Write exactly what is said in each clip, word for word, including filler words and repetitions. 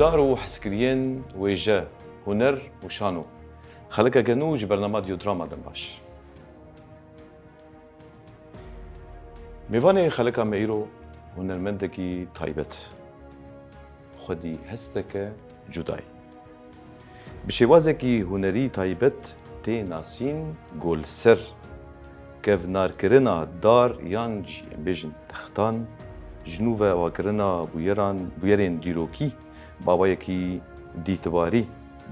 Dar û hezkiriyên wêje, huner û şano. Xelekeke nû ji bernama Diodrama dem baş. Mêvanê xeleka me îro hunermendekî taybet, xwedî hesteke cudayî. Bi şêwazekî hunerî taybet tê nasîn Golser. Kevnarkirina dar yan jî em bêjin textan, ji nû ve avakirina bûyeran, bûyerên dîrokî bi awayekî dîtibarî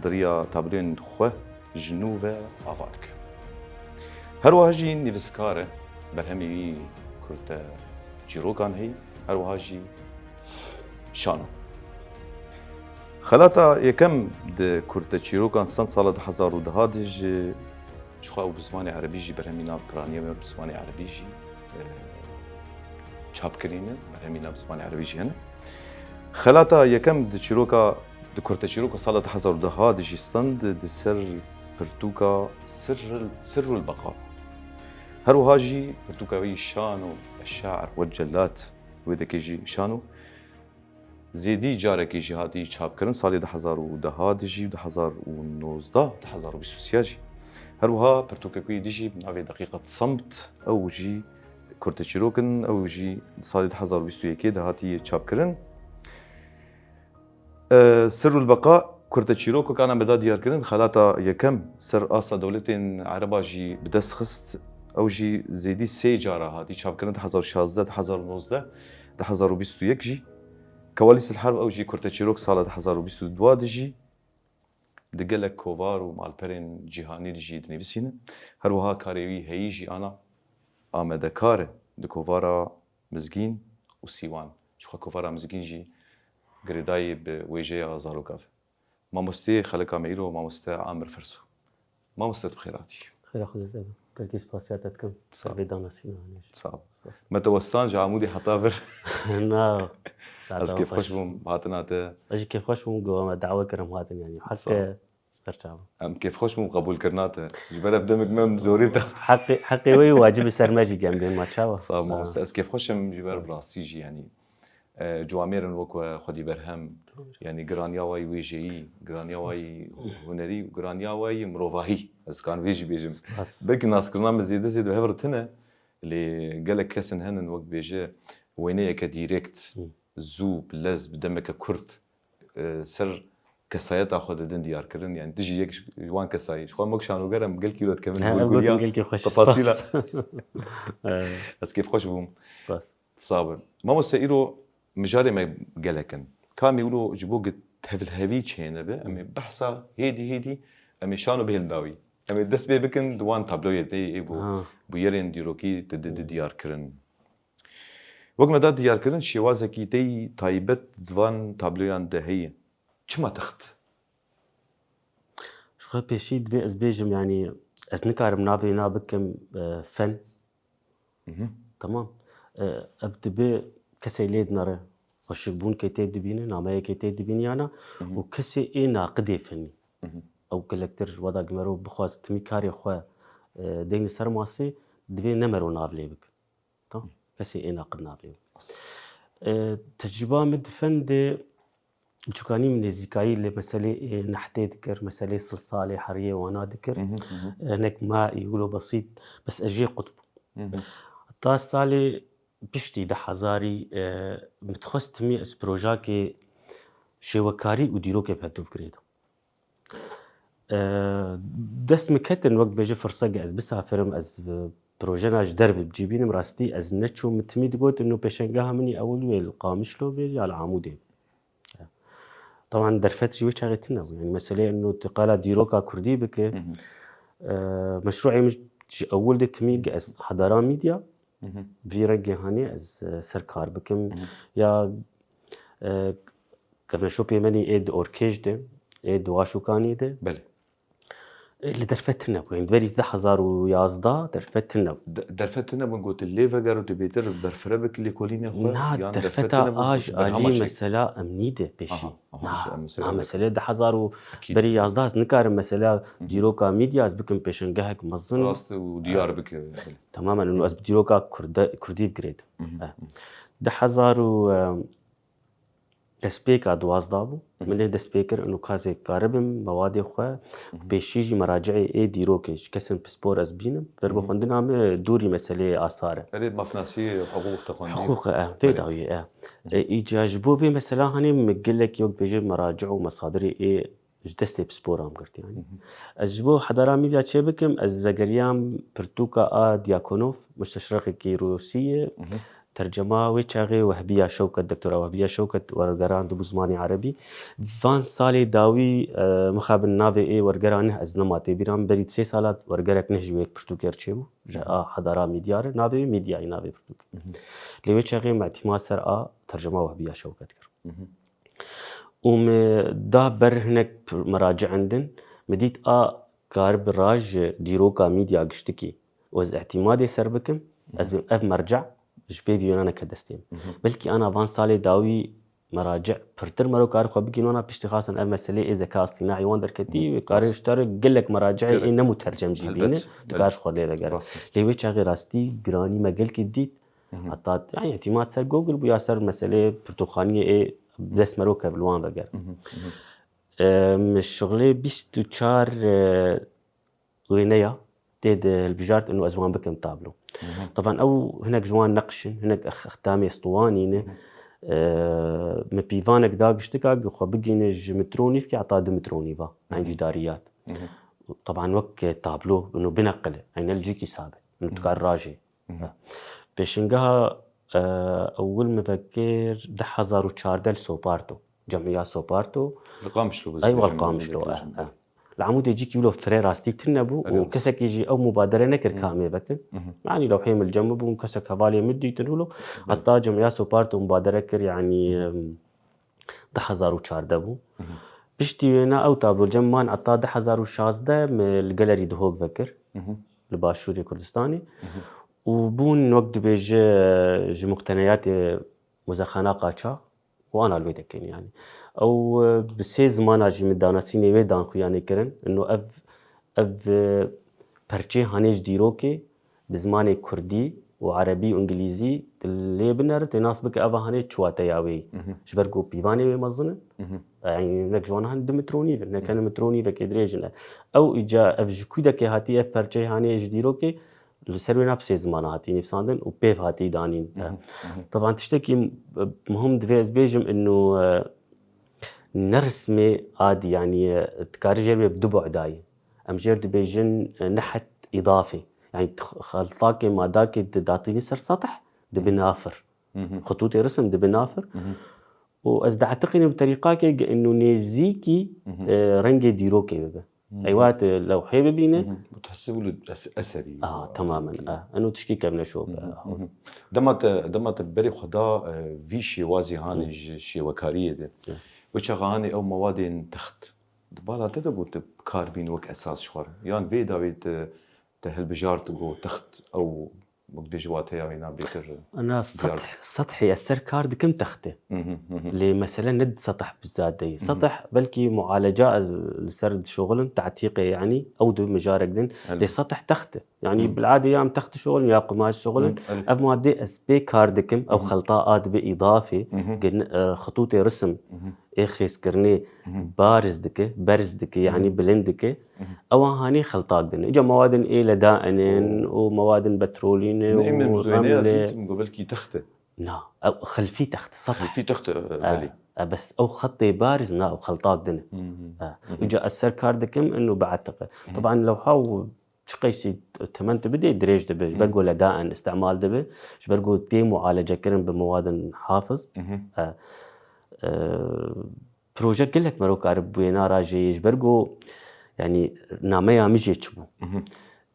di riya tabloyên xwe ji nû ve ava dike. Her wiha jî nivîskar e, berhemê wî kurte çîrokan heye, her wiha jî şano. Xelata yekem di kurte çîrokan send sala du hezar û deha de ji, ji xwe û bi zimanê erebî jî berhemî nav piraniye me bi zimanê erebî jî, e, çap kirîne, berhemî nav bi zimanê erebî jî hene. Xelata yekem di çîroka, di kurte çîroka sala du hezar û deha de jî stend di ser pirtûka Sirrul, Sirrul Beqa. Her wiha jî pirtûka wî Şano Eşşair we Cellat, wê dekê jî Şano. Zêdî carekê jî hatî çapkirin, salê du hezar û deha de jî, du hezar û nozdeh, du hezar û bîst û sê jî. Her wiha pirtûkek wî dî jî bi navê Deqîqet Semt, ew jî kurteçîrok in, ew jî salê du hezar û bîst û yekê de hatiye çapkirin. E, Sirrul Beqa kurteçîrokek ana me da diyarkirin, xelata yekem ser asta dewletên Ereba jî bi dest xist. Ew jî zêdî sê cara hatî çapkirin, du hezar û şazdeh, du hezar û nozdeh, du hezar û bîst û yek jî. Kewalîs el Herb ew jî kurteçîrok sala du hezar û bîst û dua de jî di gelek kovar û malperên cîhanî de jî dinivîsîne. Her wiha karê wî heyî jî ana amedekar e di kovara Mizgîn û Sîwan. Jixwe kovara Mizgîn jî girêdayî bi wêjeya zaroka ve. Mamosteyê xeleka me îro, mamoste Amir Ferso. Mamoste, tu bi xêr hatî. Xêra xwe dest ebe. Gelkî spasiya te dikim. Sağ ol. Vê danasîna hanê jî. Sağ ol. Me te westan ji Amûdê heta vir. Na. Ez kêfxweş bûm hatina te. Ez jî kêfxweş bûm, ku me dawe kirim hatin, yanî. Sağ ol. Heqe berçava. Em kêfxweş bûm qebûlkirina te. Ji ber ev demek me em zorî te. Heqê, heqê wê wacibî ser me jî, em bên ma çawa. Sağ ol, mamoste. Ez kêfxweş im ji ber bi rastî jî, yanî. E, ciwamêr in wek we xwedî berhem, yanî giraniya wayî wêjeyî, giraniya wayî hunerî û giraniya wayî mirovahî, ez karim vê jî bêjim. Spas. Belkî naskirina me zêde zêde bi hev re tune, lê gelek kes in henin wek bêje wêneyeke dîrekt, Hı. zû, bi lez, bi demeke kurt, e, ser kesayeta xwe didin diyarkirin. Yanî tu jî yek ji wan kesayî. Ji xwe wek şanoger em gelkî wilo dikevin He, gulguliya, ev gotin gelkî xweş. Tefasîla. Spas. E. Ez kêfxweş bûm. Spas. Sax be. Mamoste, îro mijarê me gelek in. Ka em ê wilo ji bo ku tevlihevî çênebe, em ê behsa hêdî hêdî, em ê şano bihêlin dawî. Em ê dest pê bikin di wan tabloyê de ê ku Ha. bûyerên dîrokî di, di, di diyar kirin. Wek me da diyar kirin, şêwazekî tey taybet di van tabloyan de heye. Çima text? Ji xwe pêşî divê ez bêjim, yanî ez nikarim navê na bikim, e, fen. Mhm. Tamam. E, ev dibe kesê lê dinere. Xweşikbûnkê tê dibîne, nameyekê tê dibîniyana Mhm. û kesê ê naqidê fenî. Mhm. Ew gelektir weda gi mero bixwaz timî karê xwe, e, deyne ser masê, divê ne mero nav lê bik. Tamam. Kesê ê naqid nav lê bik. E, tecrûba min di fen de Çûkanî min nêzîkayî li meselê, e, nehtê dikir, meselê silsalê heriyê wana dikir. Mhm, mhm. E, hinek ma î wilo besît, bes ez jê qut bûm. Mhm. Ta salê piştî du hezarî, e, min dixwest timî ez projakê şêwekarî û dîrokê bi hev girêdim. E, dest min ketin wek bêje firseke ez bisafirim, ez, e, projena ji derve bicîbînim, rastî ez neçûm, min timî digot, ino pêşengeha min î ewil wê li Qamişlo bê ya li Amûdê. Taban derfet ji wê çaxê tune bû. Yanî meseleyê ino tu qala dîroka kurdî bike, Hı hı. e, meşruê min ji ewil de timî ge ez Hadara Media, Hı hı. vî rengê hanê ez, e, ser kar bikim. Hı hı. Ya, e, kevneşopê me nî ê di Orkêj de, ê di Waşûkanî de. Belê. Li derfet tune bû. Yanî berî du hezar û yazdeh derfet tune bû. De-, derfet tune bû, gotin lê vegero tu bêtir berfireh bik lêkolînê xwe, Na, yan derfet derfeta tune bû, a ji berhema alî çêk? Mesela emnî de pêşî. Aha, aha, Na, mesela, na, mesela. Mesela du hezar û Ekîd. Berî yazdeh ez nikarim mesela Hı hı. dîroka Media ez bikim pêşengehek mezin. Rast û diyar bike. Tamamen, û ez bi dîroka Kurde-, Kurdî girêdim. Hı hı. Eh. Hı. Du hezar û, em, destpêka duwazdeh bû. Min ê dest pê kir, û ka ez ê karibim mewadê xwe, pêşî jî meraceyê ê dîrokê ji kesên pispor ez bînim. Ber bi xwendina min dûrî meseleyê asar e. Erê, mafnasî, hiqûq te xwendî? Hiqûq e, vê dawiyê e. E, îca ji bo vê mesela hanê min gelekî wek bêje meraci û mesadirê ê ji destê pisporan girt, yanî. Ez ji bo Hedara Media çê bikim, ez vegeriyam pirtûka a Diakonov, musteşreqekî Rûsî ye. Tercema wê çaxê Wehbiya Şewket, Doktora Wehbiya Şewket, wergeran dibû zimanê erebî. Van salê dawî, e, mixabin navê ê wergeran neh, ez nema tê bîran, berî sê sala wergerek neh ji wê pirtûkê re çêbû. Ji a Hedara Media re, navê wê Medyayê navê pirtûkê. Lê wê çaxê me îtîmat ser a tercema Wehbiya Şewket kir. Û me da ber hinek pir-, meraciyên din, me dît a karibe ji dîroka Medya giştikî û ez îtîmadê ser bikim, ez bim ev merca ji pê vî wênaneke destê min. Belkî ana van salê dawî meraci pirtir mero kar xwe bigîn wana piştî xasan ev meselê ê zeka astînayê wan derketî, wê karin ji te re gelek meraciyê ê nemû tercem jî bîne, tu kar ji xwe lê vegere. Lê wê çaxê rastî giranî me gelkî dît. Heta, yanî, îtîmat ser Google bû ya ser meselê pirtûkxaniyê ê dest mero kev li wan veger. E, min şixulê bîst û çar, e, wêneya tê de hilbijart û ez wan bikim tablo. Tevan ew hinek ji wan neqş in, hinek ex-, extamê stûwanî ne. E, min pîvanek da giştika ku xwe bigîne ji metro û nîvkê heta du metro û nîva, yanî cîdariyat. Tevan wek, e, tablo û bineqile, eynel cîkî sabit. Û tu kar rajê. Pêşingeha, e, ewil min vekir du hezar û çardeh li Soparto. Cemiya Soparto. Li Qamişlo. Eywa, li Qamişlo, e, e. Li Amûdê cîkî wilo firê rastî tune bû û kesekî jî ew mubadere nekir ka em ê vekin. Yanî lewhê min li cem min bû, kesek hevalê min dîtin wilo. Heta Cemiya Soparto mubadere kir, yanî, em, du hezar û çardeh bû. Piştî wêna ew tablo cem man heta du hezar û şazdeh min li Galerî Duhok vekir, li Başûrê Kurdistanê. Û bûn wek dibêje ji muqteneyatê Muzexana Qaçax û ana li wê dekin, yanî. Ew, e, bi sê zimana jî min danasînê wê dan xuyanê kirin. Ino ev, ev, e, perçê hanê ji dîrokê bi zimanê kurdî û erebî û îngilîzî tu lê binere, tê nas bike eva hanê çi wateya wê yî. Ji ber ku pîvanê wê mezin in. Yanî hinek ji wan han du metro nîv in, hinek hene metro nîvekê dirêj in. Ew îca ev ji kûdekê hatî ev perçeyê hanê ji dîrokê li ser wêna bi sê zimana hatî nivîsandin û pêv hatî danîn. Tevan tiştekî, e, muhim divê ez bêjim ino, e, ne rismê adî, yanî, e, dikarî jê re bi du bu'dayî. Em jê re dibêjin, e, nehet îdafê. Yanî, t-, xeltakê madakê didatînî ser setih, dibe nafir. Xitûtê risim dibe nafir. Û ez dietiqînim bi terîqakê ge-, ino nêzîkî, e, rengê dîrokê bibe. Eywa tu lewhê bibîne. Bu tehsib û es-, eserî. Ah, temamen, e. Ino tişkî kevne şo be. Dema te, dema te berê xwe da, e, vî şêwazî hanê ji şêwekariyê de. Wê çaxa hanê ew mewadên text. Di bala te de bû tu bi kar bîn wek esas ji xwe re? Yan vê dawî te, te hilbijart got text ew, wek dibêje wateya wê na bêtir diyar dike? Ana seth-, sethê ez ser kar dikim textê. Lê mesele ne seteh bi zade ye. Seteh belkî mualeca ez li ser dişoxilin, te'tîqê yanî, ew di mijarek din. Lê seteh text e. Yanî bil'adê ya em text dişoxilin ya qumaş dişoxilin. Ev madê ez pê kar dikim, ew xelta a dibe îdafê, gin-, e, xitûtê risim ê xêzkirinê bariz dike, berz dike, yanî bilind dike. Ewan hanê xeltak din. Îca mewadin ê ledain in û mewadin petrolî ne û reml e. Dîtim ku belkî text e. Na, ew xilfî text, seteh. Xilfî text, e, belê. E, bes ew xetê bariz na, ew xeltak din e. E, îca ez ser kar dikim, ino bi'etiqe. Teban lewha û çi qeysî temen tu bidê, dirêj dibe, ji ber ku ledain îstimal dibe, ji ber ku tê mualece kirin bi mewadin hafiz. E, e, proje gelek mero karib bûye na rajeyê, ji ber ku, yanî, nameya min jê çi bû?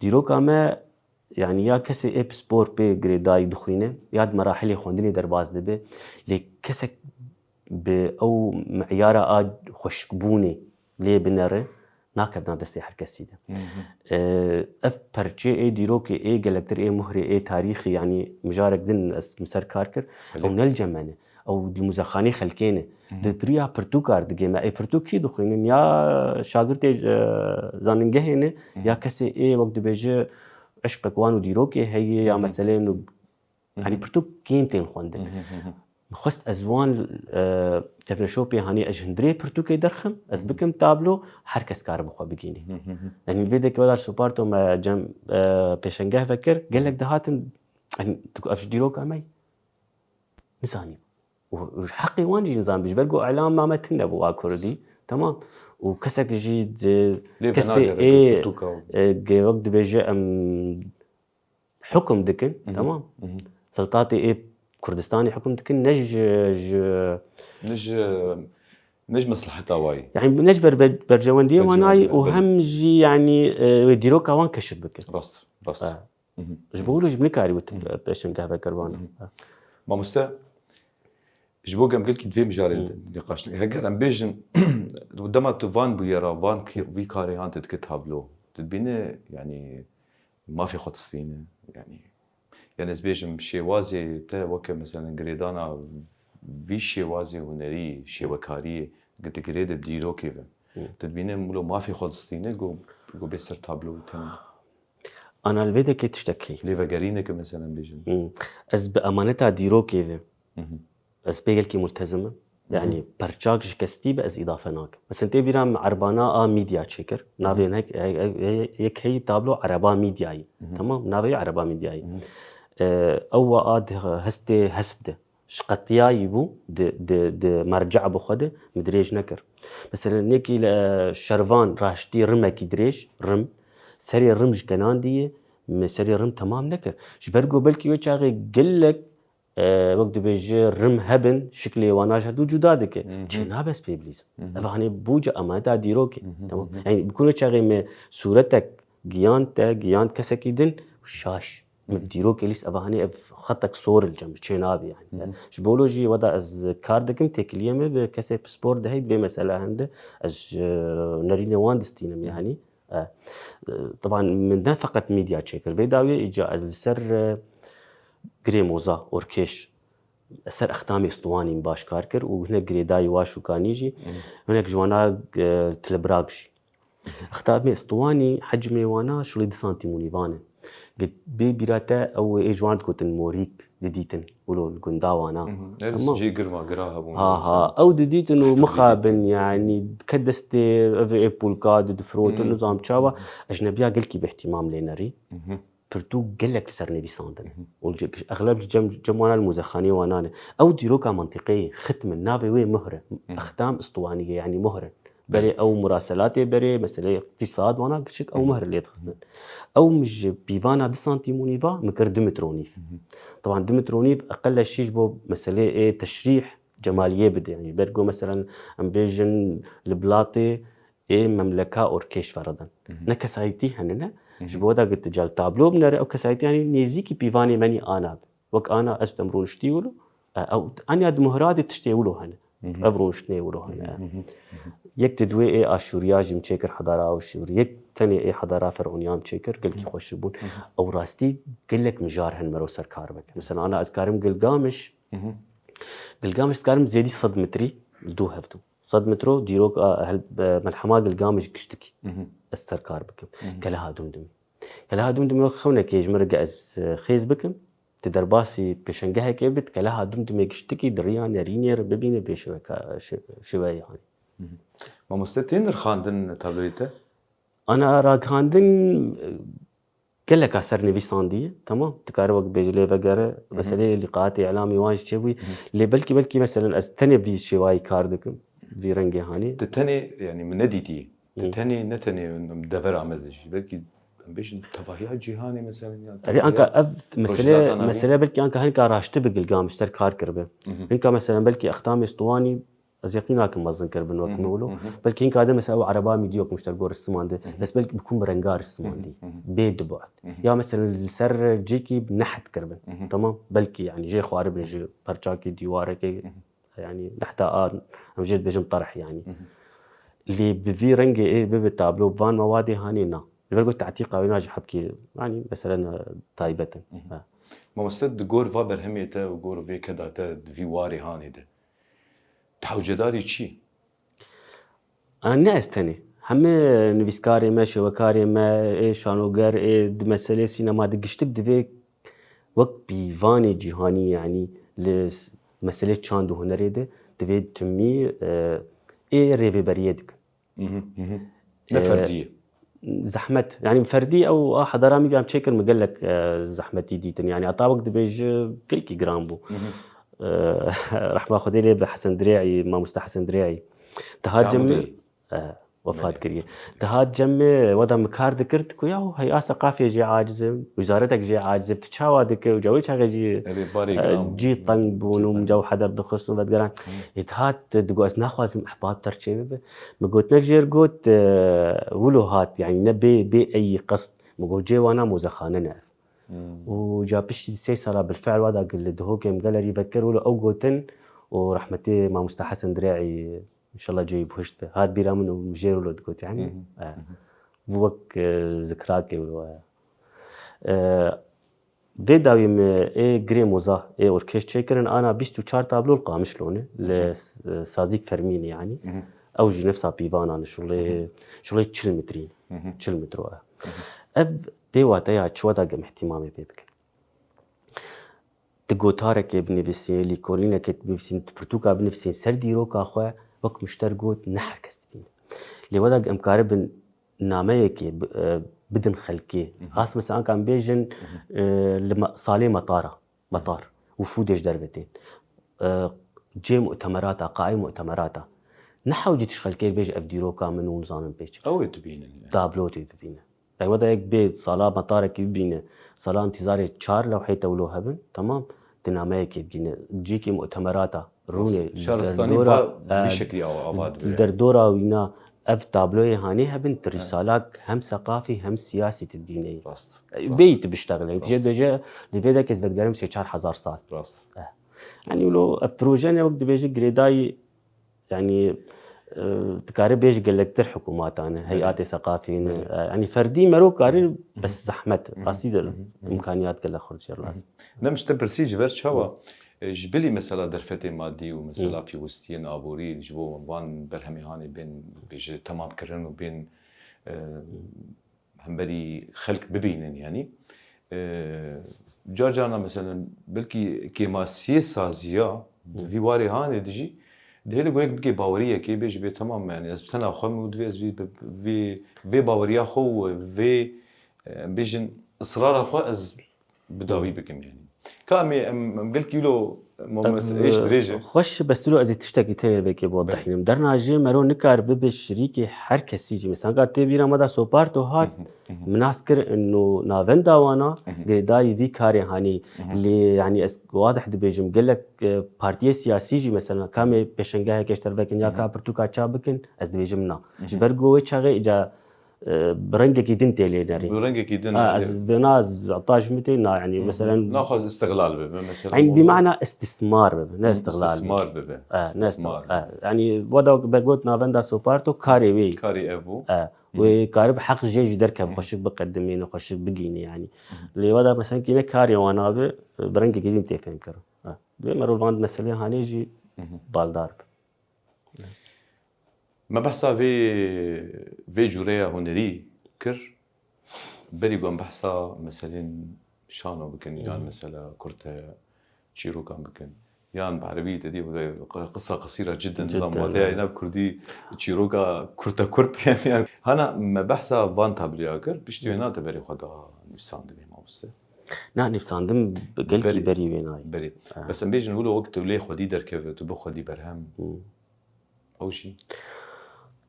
Dîroka me, yanî, ya kesê ê pispor pê girêdayî dixwîne, ya di merahilê xwendinê derbas dibe, lê kesek bi ew meyara a xweşikbûnê lê binere, nakevna destê her kesî de. Ev perçê ê dîrokê ê gelektir ê muhrê ê tarîxî, yanî mijarek din ez min ser kar kir, ew ne li cem me ne. Ew di muzexanê xelkê ne. Di riya pirtûkar digê me. Ê pirtûk kî dixwînin? Ya şagirtê, e, zanîngehê ne, ya kesê ê wek dibêje eşqek wan û dîrokê heye, ya meseleyên û, yanî pirtûk kêm tên xwendin. Min xwest ez wan, e, kevneşopê hanî ez ji hundirê pirtûkê derxim, ez bikim tablo, her kes kare bi xwe bigihînî. Hı hı hı. Yanî vê dekê weda li Soparto me cem, e, pêşengeh vekir, gelek dihatin, yanî tu ev ji dîroka me yî. Nizanî. Û, û ji heqê wan jî nizanî. Ji ber ku îlama me tune bû a kurdî. Tamam. Û kesek jî di, Lê kesê venagere ê, pirtûka û e, ge-, wek dibêje em hukum dikin. Hı hı. Tamam. Hı hı. Siltatê ê Kurdistanê hukum dikin, ne ji, ji Ne ji, ne ji mesleheta wayî. Yani ne ji ber-, ber-, berjewendiyê wan nayî û hem jî yani, e, wê dîroka wan keşif bikin. Rast, rast. Ha. Hı hı. Ji bo wilo jî nikarî wê tu pêşengeh vekir wan. Hı hı. Ha. Mamoste, ji bo em gelkî di vê mijarê de nîqaş dikin. Heger em bêjin, dema tu van bûyera, van ki-, vî karê han te dike tablo. Tu dibîne, yani, mafê xwe distîne, yani, yani ez bêjim şêwazê te weke, meselen, girêdana vî şêwazê hunerî, şêwekariyê, gi-, digirê de dîrokê ve. Hı. Tu dibîne wilo mafê xwe distîne, go, go bê ser tablo û tenê. Ana li vê dekê tiştek heye. Lêvegerîneke, meselen, bêjin. Hı. Ez bi emaneta dîrokê ve. Hı hı. Ez pê gelkî multezim im. Hı hı. Yani perçak ji kestî be ez îdafe nakim. Mesela tê bîra min erbana a Media çêkir. Hı hı. Navê yek, yek, yek, yek heyî tablo Ereba Mediayî. Hı hı. Tamam, navê wê Ereba Mediayî. Hı hı. Ee, ew wa a di hestê hesp de. Ji qetiyayî bû, di, di, di merce'a bi xwe de min dirêj nekir. Mesela nekî li, e, şervan raştî rimekî dirêj, rim, serê rim ji kenan dî ye, min serê rim temam nekir. Ji ber ku belkî wê çaxê gelek e, wek dibêje rim hebin, şiklê wana ji hevdû cuda dike. Hı hı. Çênabe ez pê bilîzim. Hı hı. Ev hanê bû ca emaneta dîrokê. Hı hı, tamam. Hı hı. Yani bi kulê çaxê me sûretek giyand te, giyand kesekî din, şaş. Hı hı. Min dîrokê lîst, ev hanê ev xetek sor li cem, çênabe yani. Hı hı. Ji bo wilo jî weda ez kar dikim, têkiliyê me bi kesê pispor de heyî vê mesela hende, ez ji nerînê wan distînim yani. E, e, teban min ne feqet Media çêkir. Vê dawiyê îca ez li ser, e, Girê Moza, Orkêş, ser Extamê Istuwanî min baş kar kir û hinek girêdayî wa şûkanî jî, Hı. hinek ji wana, e, Tilibrak jî. Extamê Istuwanî hecmê wana şulî du santîm û nîvan e. Gi-, bê bîra te ew ê ji wan digotin morîk didîtin wilo li gunda wana. Hı hı. Ev Tamam. cê girma, gira hebûn. Ha, ha. Ew didîtin û Hifir mixabin, didîtin. yani, ke destê ev ê pûlka di difrotin, Hı hı. nizam çawa. Hı hı. Ecnebiya gelkî bi ihtimam lê nerî. Hı hı. Pirtûk gelek li ser nivîsandin. Hı hı. Û li ce-, exleb ji cem, cem wana li muzexanê wana ne. Ew dîroka mentiqeyê, xitmin, navê wê muhr e. Hı hı. Extam Istuwanî ye, yani muhr e. Belê ew muraselatê berê, meseleyê îqtîsad wana kiçik, ew Hı hı. mihr lê dixistin. Ew min ji pîvana du santîm û nîva min kir du metre û nîv. Hı hı. Teban du metre û nîv eqel e şîş bo meseleyê ê teşrîh cemaliyê bide. Yani ji ber ku meselen em bêjin li bilatê ê memleka orkêş feredin. Hı hı. Ne kesayîtî hene ne. Hı hı. Ji bo da giti cal tablo binere ew kesayîtî yani nêzîkî pîvanê menî ana be. Wek ana ez dem rûniştî wilo. E, ew anya di muhradê tiştê wilo hene. Hı hı. Ev rûniştinê wilo hene. Hı hı, hı hı, hı hı. Yek di duê ê Aşûriya jî min çêkir hedara Aşûrî. Yek tenê ê hedara Ferûniya min çêkir, gelkî Hı hı. xweş bûn. Hı hı. Ew rastî gelek mijar hene mero ser kar bikin. Mesela ana ez karim Gilgamiş. Hı hı. Gilgamiş ez karim zêdî sed metrî li dû hevdû. Sed metro dîrok a hel-, e, melhema Gilgamiş giştikî. Hı hı. Ez ser kar bikim. Hı hı. Keleha Dumdumê. Keleha Dumdumê wek xewnekê ji min re ge ez, e, xêz bikim. Di derbasî pêşengehekê bit, Keleha Dumdumê giştikî di riya nerînê re bibîne vê şiweka-, şi-, şiweyê hanê. Hı hı. Mamoste tê nirxandin tabloyê te? Ana ragihandin, e, geleka ser nivîsandiye, tamam. Dikare wek bêje lê vegere, Hı hı. meseleyê lîqatê îlamî wan jî çêbûyî. Hı hı. Lê belkî, belkî meselen ez tenê vî şêwayî kar dikim, vî rengê hanê. Te tenê, yani min nedîtiye. Te Hı. tenê, ne tenê devera me de jî. Belkî em bêjin tevahiya cîhanê meselen ya Erê tevahiya anka ev mesele, rojhilata navîn. mesele belkî anka hinka raştî bi Gilgamiş ser kar kiribe. Hı hı. Hinka meselen belkî Extamê Istuwanî ez yeqîn nakim mezin kiribin wek Hı hı, min wilo. hı hı. Belkî hinka de mesela ew Ereba Mîdiyok min ji te gor risiman de. Hı hı. Bes belkî bi kum renga risiman Hı hı, dî. hı hı. Bê du bu'd. Hı hı. Ya mesela li ser cêkî bi nehet kiribin. Hı hı. Tamam? Belkî yani jê xwaribin ji perçakî dîwarekê. Hı hı. Yani nehta a, em jê dibêjin terh yani. Hı hı. Lê bi vî rengê ê bibe tablo bi van mewadê hanê na. Ji ber ku te'tîqa wê na ji hebkê, yani meselen, e, taybet in. Hı hı. Ha. Mamoste, di gor va berhemê te û gor vê keda te di vî warê hanê de, te hewcedarî çi? A, ne ez tenê. Heme nivîskarê me, şêwekarê me, ê şanoger, ê di meselê sînema de giştik divê wek pîvanê cîhanî, yanî li meselê çand û hunerê de divê timî, e, ê rêveberiyê dikin. Mhm, mhm. Ne ferdî ye. Zehmet. Yani ferdî ew a hedara min gam çêkir min gelek, e, zehmetî dîtin. Yani heta wek dibêje gelkî giran bû. E, Rehma Xwedê lê bi Hesen Dirê'î, mamoste Hesen Dirê'î. Dihat cem min, Camudî. e, wefat kiriye. Dihat cem min, weda min kar dikir, diku ya hey a seqafê jê aciz e, wizaretek jê aciz e, tu çawa dike û cawê çaxê jî Erê barê giran. cî teng bûn û min caw heder dixist û vedgeran. Ê dihat digo ez naxwazim ehbat ter çê bibe. Min gotinek jêr got, e, wilo hat, yani ne bê, bê eyî qist. Min got cê wana mozexane ne ev. Û ca piştî sê sala bilfiil wada gil li Dihokê min gelerî vekir wilo ew gotin û rehmetê mamoste Hesen Dirê'î, inşallah cêyî bihuşt be. Hat bîra min û jêr wilo digot yani. E, bu wek, e, zikrakê wilo ye. E, Vê dawî me ê girê moza ê orkêş çêkirin, ana bîst û çar tablo li Qamişlo ne, li s- sazîk fermî ne yani. Ew jî nefsa pîvana ne, şulê, şulê çil metrî, çil metro e. Ev tê wateya çi weda gem ihtimamê pê bikin. Tu gotarekê binivîsî, lîkolînekê binivîsî, tu pirtûka binivîsî ser dîroka xwe, wek min ji te re got, ne her kes dibîne. Lê weda em karibin nameyekê bi- e, bidin xelkê. Has mesela anka em bêjin, e, li me- salê metara, metar, wifûdê ji derve tên. E, Cê mutemerata, qaê mutemerata. Ne hewcî tu ji xelkê bêje ev dîroka min û nizanim pê çi. Ew ê dibînin. Yani. Tablo tê dibîne. Ew weda yek bê sala metarekî bibîne, sala intîzarê çar lewhê tewlo hebin, temam, di nameyekê digîne. Cîkî mutemerata rûnê. Şaristanî derdora- va- vî e, şeklî ava, ava dibe. Li derdora wîna ev tabloyê hanê hebin, tu rîsalak hem seqafî hem siyasî tu digîneyî. Rast. Bêyî tu biştexile. Tije dibêje, li vê de kes vedigerim sê çar hezar sal. Rast. Yani lo ev proje ne wek dibêje girêdayî, yani, e, dikare bêje gelektir hikûmatan e, heyatê seqafî ne. E, yani ferdî mero karî bes zehmet. Rastî de imkaniyat gelek xurt jê rast. Dem ji te pirsî ji ber çawa, e, ji bilî mesela derfetê madî û mesela pêwistiyên aborî ji bo van berhemê hanê bên bêje temam kirin û bên, e, hemberî xelk bibînin yani. E, car carna mesela belkî kêmasiyê saziya di vî warê hanê de jî dihêle ku yek bike baweriyekê bêje bê temam yani ez bi tena xwe me û divê ez vî, vî, vê baweriya xwe û vê, e, em bêjin israra xwe ez bi dawî bikim yani. Ka em ê, em, em gelkî wilo, Momes, êş dirêj e. Xweş, bes wilo ez ê tiştekî tenê vekê bi wedihînim. Derna jê mero nikar bibe şirîkê her kesî jî. Mesela ka tê bîra me da Soparto hat, min nas kir ino navenda wana girêdayî vî karê hanî. Lê yani ez wadih dibêjim, gelek, e, partiyê siyasî jî mesela ka me pêşengeheke ji derve kin ya ka pirtûka çap bikin, ez dibêjim na. Ji ber ku wê çaxê îca e, bi rengekî din tê lê nerî. Bi rengekî din Ha, tê. Ez vêna ez heta ji min tê na, yani, meselen, Naxwaz istiqlal bibe, mesela. Yani, bi mana istismar bibe, ne istiqlal bibe. Istismar bibe. Ha, ne Istismar istiqlal. Ha, yani, wada be got navenda Soparto karê wê. Karê ev bû. Ha, wê karib heq jê ji derkev xweşik biqedimîne, xweşik bigîne, yani. Lê wada, mesela, kî ne karê wan abi, bi rengekî din tê fêm kirin. Ha. Divê merov van meselê hanê jî baldar be. Me behsa vê, vê cûreya hunerî kir. Berî ku em behsa meselên şano bikin, yan mesela kurte çîrokan bikin. Yan bi erebî te dî qisa qisîra cidden, Cidden, nizam wateya evet. Yena bi kurdî çîroka kurte kurt yani. Hana me behsa van tabloya kir, piştî wê na te berê xwe da nivîsandinê mamoste. Na nivîsandim gelkî Berî. berî wê nayê. Berî. Bes em bêjin wilo wek tu lê xwedî derkeve, tu bi xwedî berhem. Ew jî.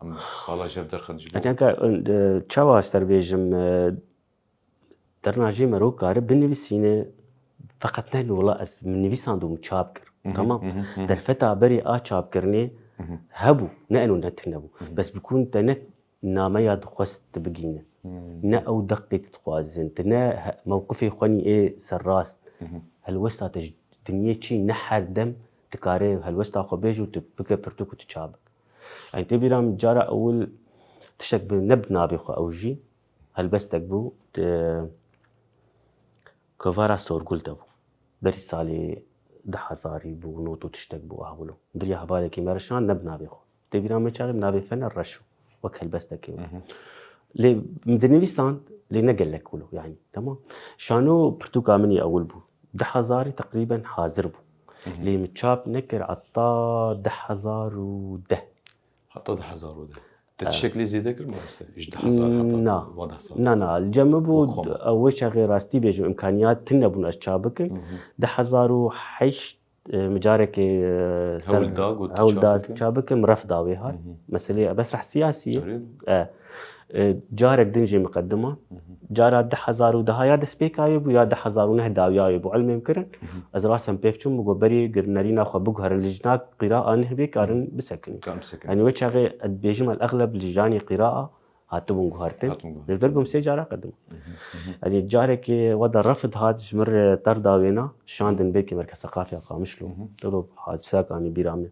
Em sala jev derxin ji bo. Kanka, e, çawa ez te bêjim, e, derna jê mero kare binivîsîne, feqet ne wila ez min nivîsand û min çap kir. Tamam. Derfeta berê a çapkirinê hebû, ne eno ne tune bû. Bes bikûn te ne nameya dixwest tu bigîne. Ne ew deqê tu dixwazin. Tu ne he-, mewqifê xwe nî ê serrast. Helwesta te ji dinyê çî ne her dem tu kare helwesta xwe bêj û tu bike pirtûk û tu çap bik. Yani tê bîra min cara ewil tiştek bi, ne bi navê xwe ew jî helbestek bû. Di kovara Sorgul de bû. Berî salê du hezarî bû, not û tiştek bû, ah wilo. Diriya hevalekî me re şand, ne bi navê xwe. Tê bîra me çaxê bi navê Fener Reşo. Wek helbestekê bû. Lê min dinivîsand, lê ne gelek wilo, yani. Tamam. Şano pirtûka min yê ewil bû. Du hezarî teqrîben hazir bû. Lê min çap nekir heta du hezar û deh. Heta du hezar û deh. Te tiştek lê zêde kir mamoste? Ji du hezar heta Na. Van hesab. Na, na. Li cem min bû, ew wê çaxê rastî bêjim, imkaniyat tune bûn ez çap bikim. Du hezar û heşt, e, min carekê, e, ser- Hewl da, got, hewl da çap bikim. Çap bikim, ref da wê hat. Meselê mesreh siyasî ye. E, e, carek din jî miqedima. Cara du hezar û deh ya destpêka wê bû, ya du hezar û neh dawiya wê bû, ilmê min kirin. Ez rastem pê biçûm, min got, berî gir nerîna xwe biguherin, lijna qîraa neh bê karin bisekinin. Karin bisekinin. Yanî wê çaxê ez dibêjim, el exleb lijanê qîraa hatibûn guhertin. Hatibûn guhertin. Li vir gom sê cara qedim. Yanî carekê we de refd hat ji min re ter da wêna, şandin belkî Merkez Seqafiya Qamişlo. Dilo hadisek anî bîra min.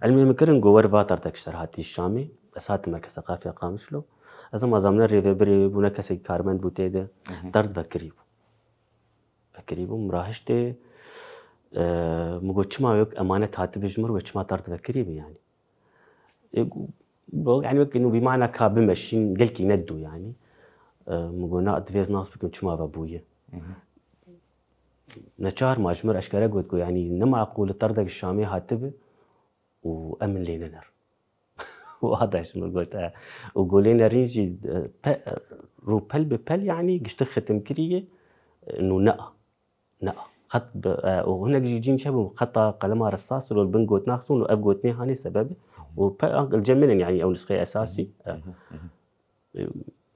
Ilmê min kirin, got, wer va terdek ji te re hatî Şamê. Ez hatim Merkez Seqafiya Qamişlo. Ez ema zamne rêvebirê bû, ne kesekî karmend bû tê de. Terd vekirî bû. Vekirî bû, min rahiştê, e, min got, çima wek emanet hatibi ji min re, çima terd vekirî bî yanî? E, gu-, bo, yanî wek, inu, bi mana ka bimeşîn, gelkî nedû yanî. E, min got, na, divê ez nas bikim çima ve bûye. Neçar ma ji min re eşkere got, got, yanî ne maqûl e terdek ji Şamê hatibi û em min lê nener. Wada ji min got, e, û got lê nerîn jî, e, pe-, rûpel bi pel, yanî giştin xitim kiriye, e, nû nea, nea. Xet bi, e, û hinek jî cîn çebû, xeta qelema resas lo li bin gotina xistin û ev gotinê hanê sebebê û pe-, li cem min in, yanî ew nisxeyê esasî, e.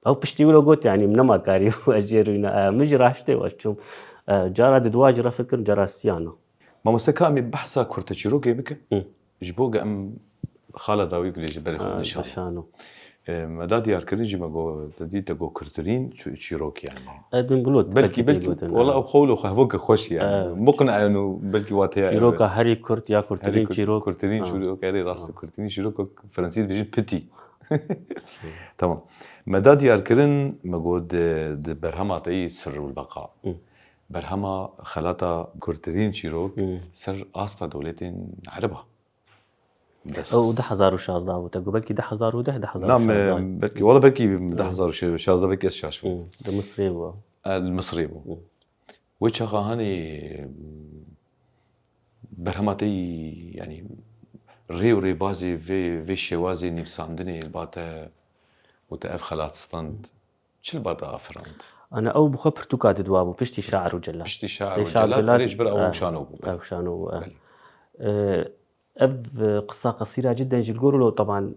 Ew piştî wilo got, yanî min nema karî bû ez jê rûyna. E, min jî raştê we çûm. E, cara diduwa jî refd kirin, cara siyana. Mamoste, ka em ê behsa kurteçîrokê bikin? Hı. Ji bo ge em xala dawî gilê ji berê xwe Ha, dişano. Dişano. E, me da diyarkirin jî me got, te dî te got kurtirîn çi-, çîrok yani. E, bin bilo, Belkî, belkî, belkî, gotin, wala ha. Ew xewlo xwe hevok xweş yani. Evet. Muqna eno belkî wateya ev e. Çîroka herî kurt ya Herî kurtirîn kurt-, çîrok. Kurtirîn Ha. Çîrok, herî rast Ha. kurtirîn çîrok, fransî dibêjin petit. Tamam. Me da diyar kirin, me got di, di berhema te yî Sirrul Beqa. Hı. Berhema xelata kurtirîn çîrok Hı. ser asta dewletên Ereba. Dest Ew xist. du hezar û şazda bû. Te got belkî du hezar û deh, du hezar û şazda. Na, me, belkî, wala belkî du hezar û şazda belkî ez şaş bûm. Hı. Di Misrê bû. E, li Misrê bû. Hı. Wê çaxa hanê, berhema te yî, yanî rê û rêbazê vê, vê şêwazê nivîsandinê li ba te û te ev xelat stand, çi li ba te afirand? Ana ew bi xwe pirtûka diduwa bû, piştî Şair û Celal. Piştî Şair Lê û Şair û Celal, Celal, pire ji ber ew e, wişano bû. Ew wişano bû, e. Belê. E, ev, e, qisa qesîra cidden jî li gor lo, teban,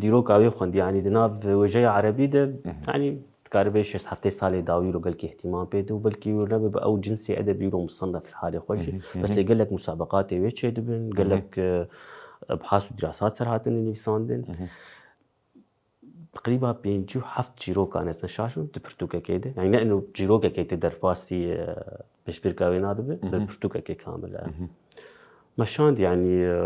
dîroka wê xwendî, yanî di nav wêjeya erebî de, Mhm. yanî dikare bê şêst heftê salê dawî lo gelkî îhtimam pê de û belkî wilo nebe bi ew cinsê edebî lo musennef li halê xwe jî. Mhm, Bes mhm. lê gelek musabeqatê wê çêdibin, Mhm. gelek, e, ebhas û dirasat ser hatine nivîsandin. Mhm. Teqrîba pêncî û heft çîrokan, ez ne şaş bim, di pirtûkekê de. Yanî ne ino çîrokekê tê derbasî, e, pêşbirka wê nadibe, Mhm. bi pirtûkekê kamil e. Mhm. Me şand, yanî, e,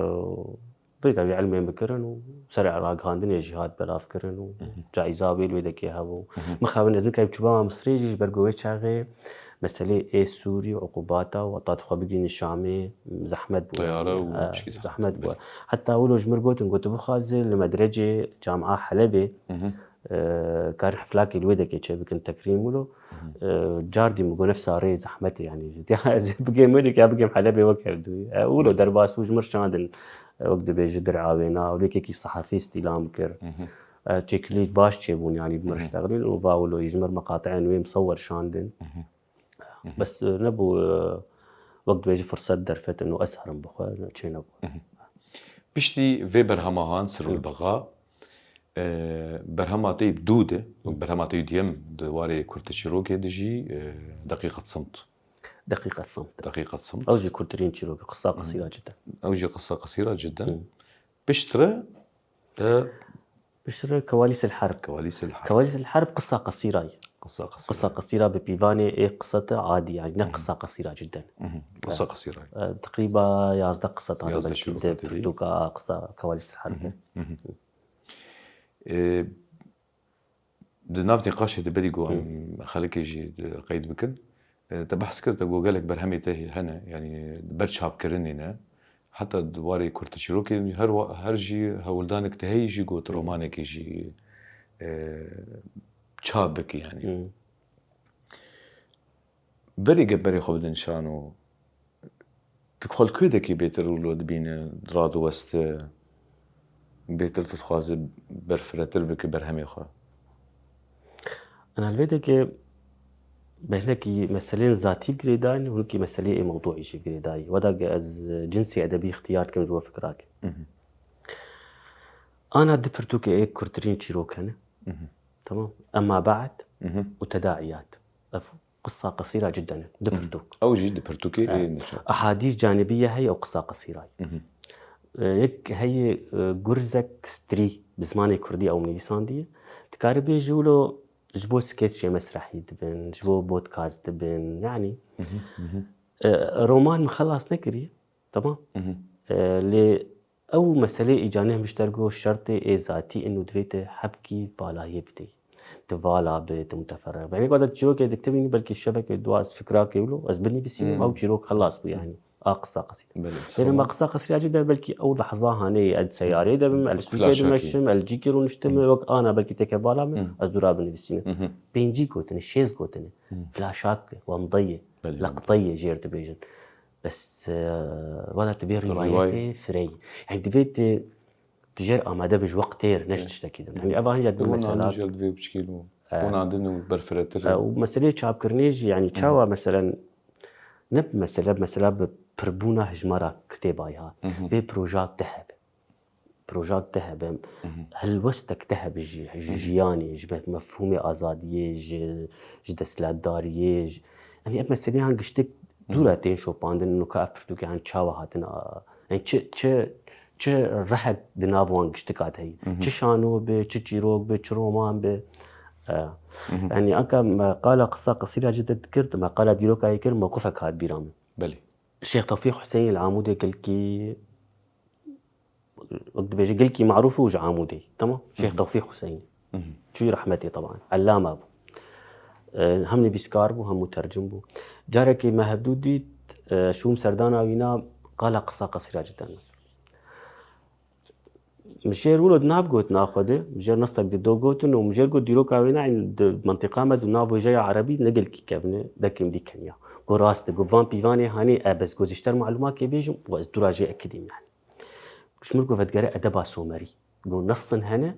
vê dawî ilmê min kirin û ser ragihandinê jî hat belav kirin û Mhm. caiza wê li wê dekê hebû. Mhm. Mixabin ez nikayî biçûbama Misrê jî ji ber ku wê çaxê meselê ê Sûrî û uqubata û heta tu xwe bigihînî Şamê zehmet bû. Teyare û E, pişkî zehmet. Zehmet bû. Belê. Heta wilo ji mir gotin, got, tu bixwazî li medrecê Camia Helebê, Mhm. e, karin heflakê li wê dekê çêbikin tekrîm wilo. Mhm. E, cardî min got, nefsa rê zehmetê, yanî, ya ez bigêm wê dekê ya bigêm Helebê wek hevdû. E, wilo derbas bû, ji mir şandin, e, wek dibêje dir'a wêna, û lê kekî sehefî îstîlam kir. Mhm. E, têkilî baş çêbûn, yanî, bi mir Mhm. ştexlîn û va wilo ji mir meqateyên wê misewer şandin. Mhm. Mhm. Bes, e, nebû, e, wek dibêje firset derfetin û ez herim bi xwe, çê nebû. Mhm. Piştî vê berhema han, Sirul Hı. Beqa, e, berhema te yî dû de, Hı. berhema te yî duyem di warê kurteçîrokê de jî, e, Deqîqet Simt. Deqîqet Simt. Deqîqet Simt. Ew jî kurtirîn çîrok, qisa Hı. qesîra cidden. Ew jî qisa qesîra cidden. Hı. Piştre, e, Piştre Kewalîs el Herb. Kewalîs el Herb. Kewalîs el Herb qisa qesîra ye. Qisa qesîra. Qisa qesîra bi pîvanê ê qisete adî, yanî ne Hı hı. qisa qesîra cidden. Hı hı. Qisa qesîra. E, teqrîba yazdeh qisa tane Yazdeh belkî çîrok de hatî. Pirtûka qisa Kewalîs el Herb. Hı hı. Hı hı. E, di nav nîqaşê de berî ku Hı. em xelkê jî di qeyd bikin, e, te behs kir, te got gelek berhemê te hene, yanî ber çapkirinê ne. Heta di warê kurteçîrokê her wa-, her jî hewldanek te heyî jî got Hı. romanekê jî, e, çap bike yanî. Hı. Berê ge berê xwe bidin şano, Dixwe li kûdekî bêtir wilo dibîne, radiweste, bêtir dixwaze berfiretir bike berhemê xwe. Ana li vê dekê bi hinekî meselên zatî girêdayî, hinekî meseleyê mewdûî jî girêdayî. Weda ge ez cinsê edebî ixtiyar dikim ji we fikrakê. Mhm. Ana du pirtûkê ê kurtirîn çîrok hene. Mhm. Tamam. Emma ba'd Mhm. û tedaiyat. Ev qisa qesîra cidden e. Du Mhm. pirtûk. Ew jî du pirtûkê Evet. ê nişan. Ahadîs canibiye heye û qisa qesîra ye. Mhm. E, yek heye, e, Gurzek Strî, bi zimanê kurdî ew nivîsandiye. Dikare bêje wilo ji bo skeçê mesrehî dibin, ji bo podcast dibin, yanî. Mhm, mhm. E, roman min xelas nekiriye, tamam? Mhm. E, lê ew meselê îca nehmiş dergo şertê ê zatî in û divê te hebkî valayê bideyî. Tu vala bi, tu muteferrix bi. Yanî, wada çîrokê diktibînî, belkî şevekê dua ez fikrakê wilo, ez binivîsînim, Hmm. ew çîrok xelas bû, yanî. A qisa qesî. Belê, Lê tamam. ma qisa qesî ya cî de belkî ew lehza hanê, ez seyarê de bim, ez Flaşakî. sûkê dimeşim, ez cîkî rûniştim, Hmm. wek ana belkî teke vala min, Hmm. ez dûra binivîsînim. Mhm. Pêncî gotine, şêst gotine. Hmm. Flaşak, wendeyê, Belê. leqteyê jêr dibêjin. Bes, e, wada tu bê Rîwayê. rîwayetê firey. Yanî divê tu, tu jêr amade bi ji wek têr, ne ji Evet. tiştekî din. Yanî eva hin ya di Wan mesela. Andi jêr divê biçkî lo. Evet. Wan andi nû berfiretir. E, û meseleyê çapkirinê jî, yanî Hı. çawa meselen, ne bi mesele, mesela bi pirbûna hijmara kitêba ya. Hı hı. Vê projak te hebe. Projak te hebe. Hı hı. Helwestek te hebe ji, ji Hı hı. jiyanê, ji mef-, mefhûmê azadiyê, ji, ji desthilatdariyê, ji, yanî ev meseleyan giştik Hı hı. dûra tên şopandin, nuka ev pirtûkeyan çawa hatin a, yanî çi, çi, çi rehek di nav wan giştika de heye. Hı hı. Çi şano be, çi çîrok be, çi roman be. E, Hı hı. yanî anka me qala qisa qesîra cî de dikir, me qala dîroka yê kir, mewqifek hat bîra min. Belê. Şêx Tewfîq Huseyîn li Amûdê gelkî, wek dibêje gelkî marûf û ji Amûdê. Tamam? Şêx Hı hı. Tewfîq Huseyîn. Hı hı. Çûyî rehmetê teban. Ellame bû. E, hem nivîskar bû, hem mutercim bû. Carekê me hevdû dît, e, şûm serdana wîna qala qisa qesîra cidden. Min jêr wilo di nav gotina xwe de, min jêr nesek di do gotin û min jêr got dîroka wê nayên di mentiqa me di nav wêjeya erebî ne gelkî kevn e, belkî min dî keniya. Got rast e, got van pîvanê hanê e, bes got ji ter malumakê bêjim û ez dûra jê ekidîm yanî. Ji mir got vedigere edeba somerî. Got nesin hene,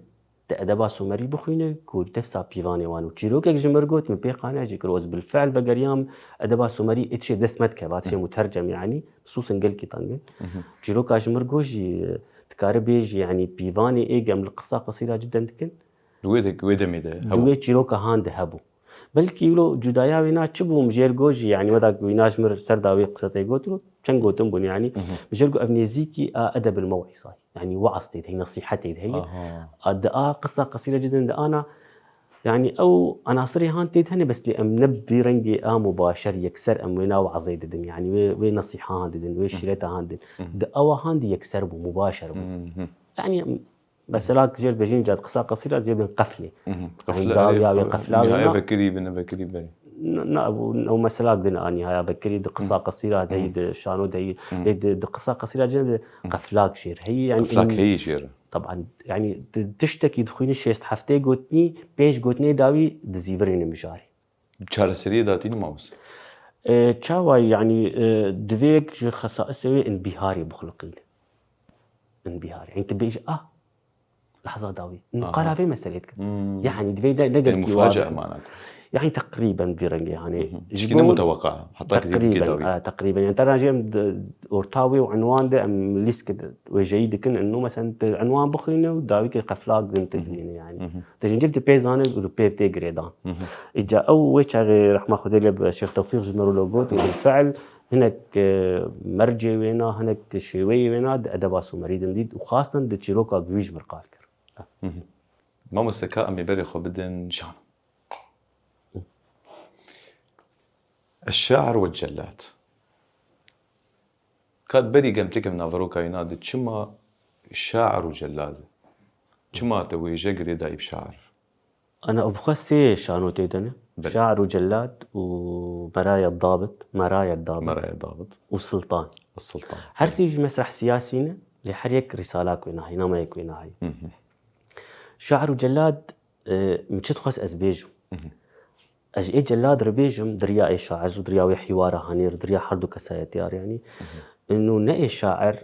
di edeba somerî bixwîne, ku defsa pîvanê wan û çîrokek ji mir got, min pê qane jî kir, ez bilfe'l vegeriyam edeba somerî ê tişê dest me dikeva, tişê Hı. mutercem yanî, xisûsen gelkî teng in. Hı hı. Çîroka ji mir got jî, dikare bêjî, yanî pîvanê ê gem li qisa qesîra cidden dikin. Di wê de, wê demê de Di hebû. wê çîroka han de hebû. Belkî wilo cudaya wê na çi bû, min jêr got jî, yanî weda wîna ji mir ser da wê qisa te got, çend gotin bûn yanî. Hı hı. Min jêr got ev nêzîkî a edebil mew'îza. Yanî we'az tê de heye, nesîhet tê de heye. Aha. A, di a qisa qesîra cidden di ana, yanî ew anasirê han tê de hene, bes lê em ne bi vî rengê a mubaşer yekser em wê na we'azê didin. Yanî wê, wê nesîha han didin, wê Hı. şîreta han didin. Hı hı. Di ewa han de yekser bû, mubaşer bû. Hı hı. Yanî mesela jêr dibêjin ca qisa qesîra jê bin qeflê. Hı hı. Yanî Qefle, dawiya wê e, qefla wê nihaya na. vekirî bin, vekirî bin. Na, na, ew, ew mesela din a nihaya vekirî di qisa Hı. qesîra de Hı. heye, di şano de heye. Hı. Lê di, di qisa qesîra cidden de Hı. qeflak jêr heye. Yanî Qeflak in- heye jêr. Taban, yanî di tiştekî dixwînî şêst heftê gotinî, pênc gotinê dawî di zîvirê ne mijarê. Çareseriyê datînî mamoste? E, çawa yanî, e, divê yek ji xesaisê wê înbîharê bixuliqîne. Înbîharê. Yanî tu bêjî, ah, lehza dawî. Aha. Qala vê meselê dikim. Hmm. Yanî divê ne, ne Ê, gelkî muface wa- emanat. Yanî teqrîben vî rengê hanê. Hı hı. Ji Tişkî bo ne muteweqa. Heta ki Teqrîben, dikê dawî. e, teqrîben. Yanî te re jê em di orta wê û enwan de em lîstik wêjeyî dikin. Eno mesela tu enwan bixwîne û dawî ki qeflak din tu Hı hı. dibîne yanî. Hı hı. Te ji civ di pê zane û di pê tê girêdan. Hı hı. Îca ew wê çaxê rehma Xwedê lê bi Şêx Tewfîq ji me re lo got û bilfe'l hinek, e, mercê wê na, hinek şêweyê wê na di edeba Sumerî din dît û xastan di çîroka Guwî ji mir qal kir. Hı hı. Mamoste ka em ê berê xwe bidin şan. Eşşair we cellad. Ka berî gem têkim naveroka wîna di çima şair û cellad e? Çima te wêje girêdayî bi şair? Ana, ew bi xwe sê şano tê de ne. Belê. Şair û cellad û meraya dabit, meraya dabit. Meraya dabit. Û sultan. Sultan. Her sê jî mesreh siyasî ne, lê her yek rîsalak wê nahî, nameyek wê nahî. Hı hı. Şair û cellad, e, min çi dixwest ez bêjim? Hı hı. Ez ji ê cellad re bêjim, di riya ê şair û di riya wê hîwara hanê re, di riya her du kesayetiya re, yanî. Hı hı. Ino ne ê şair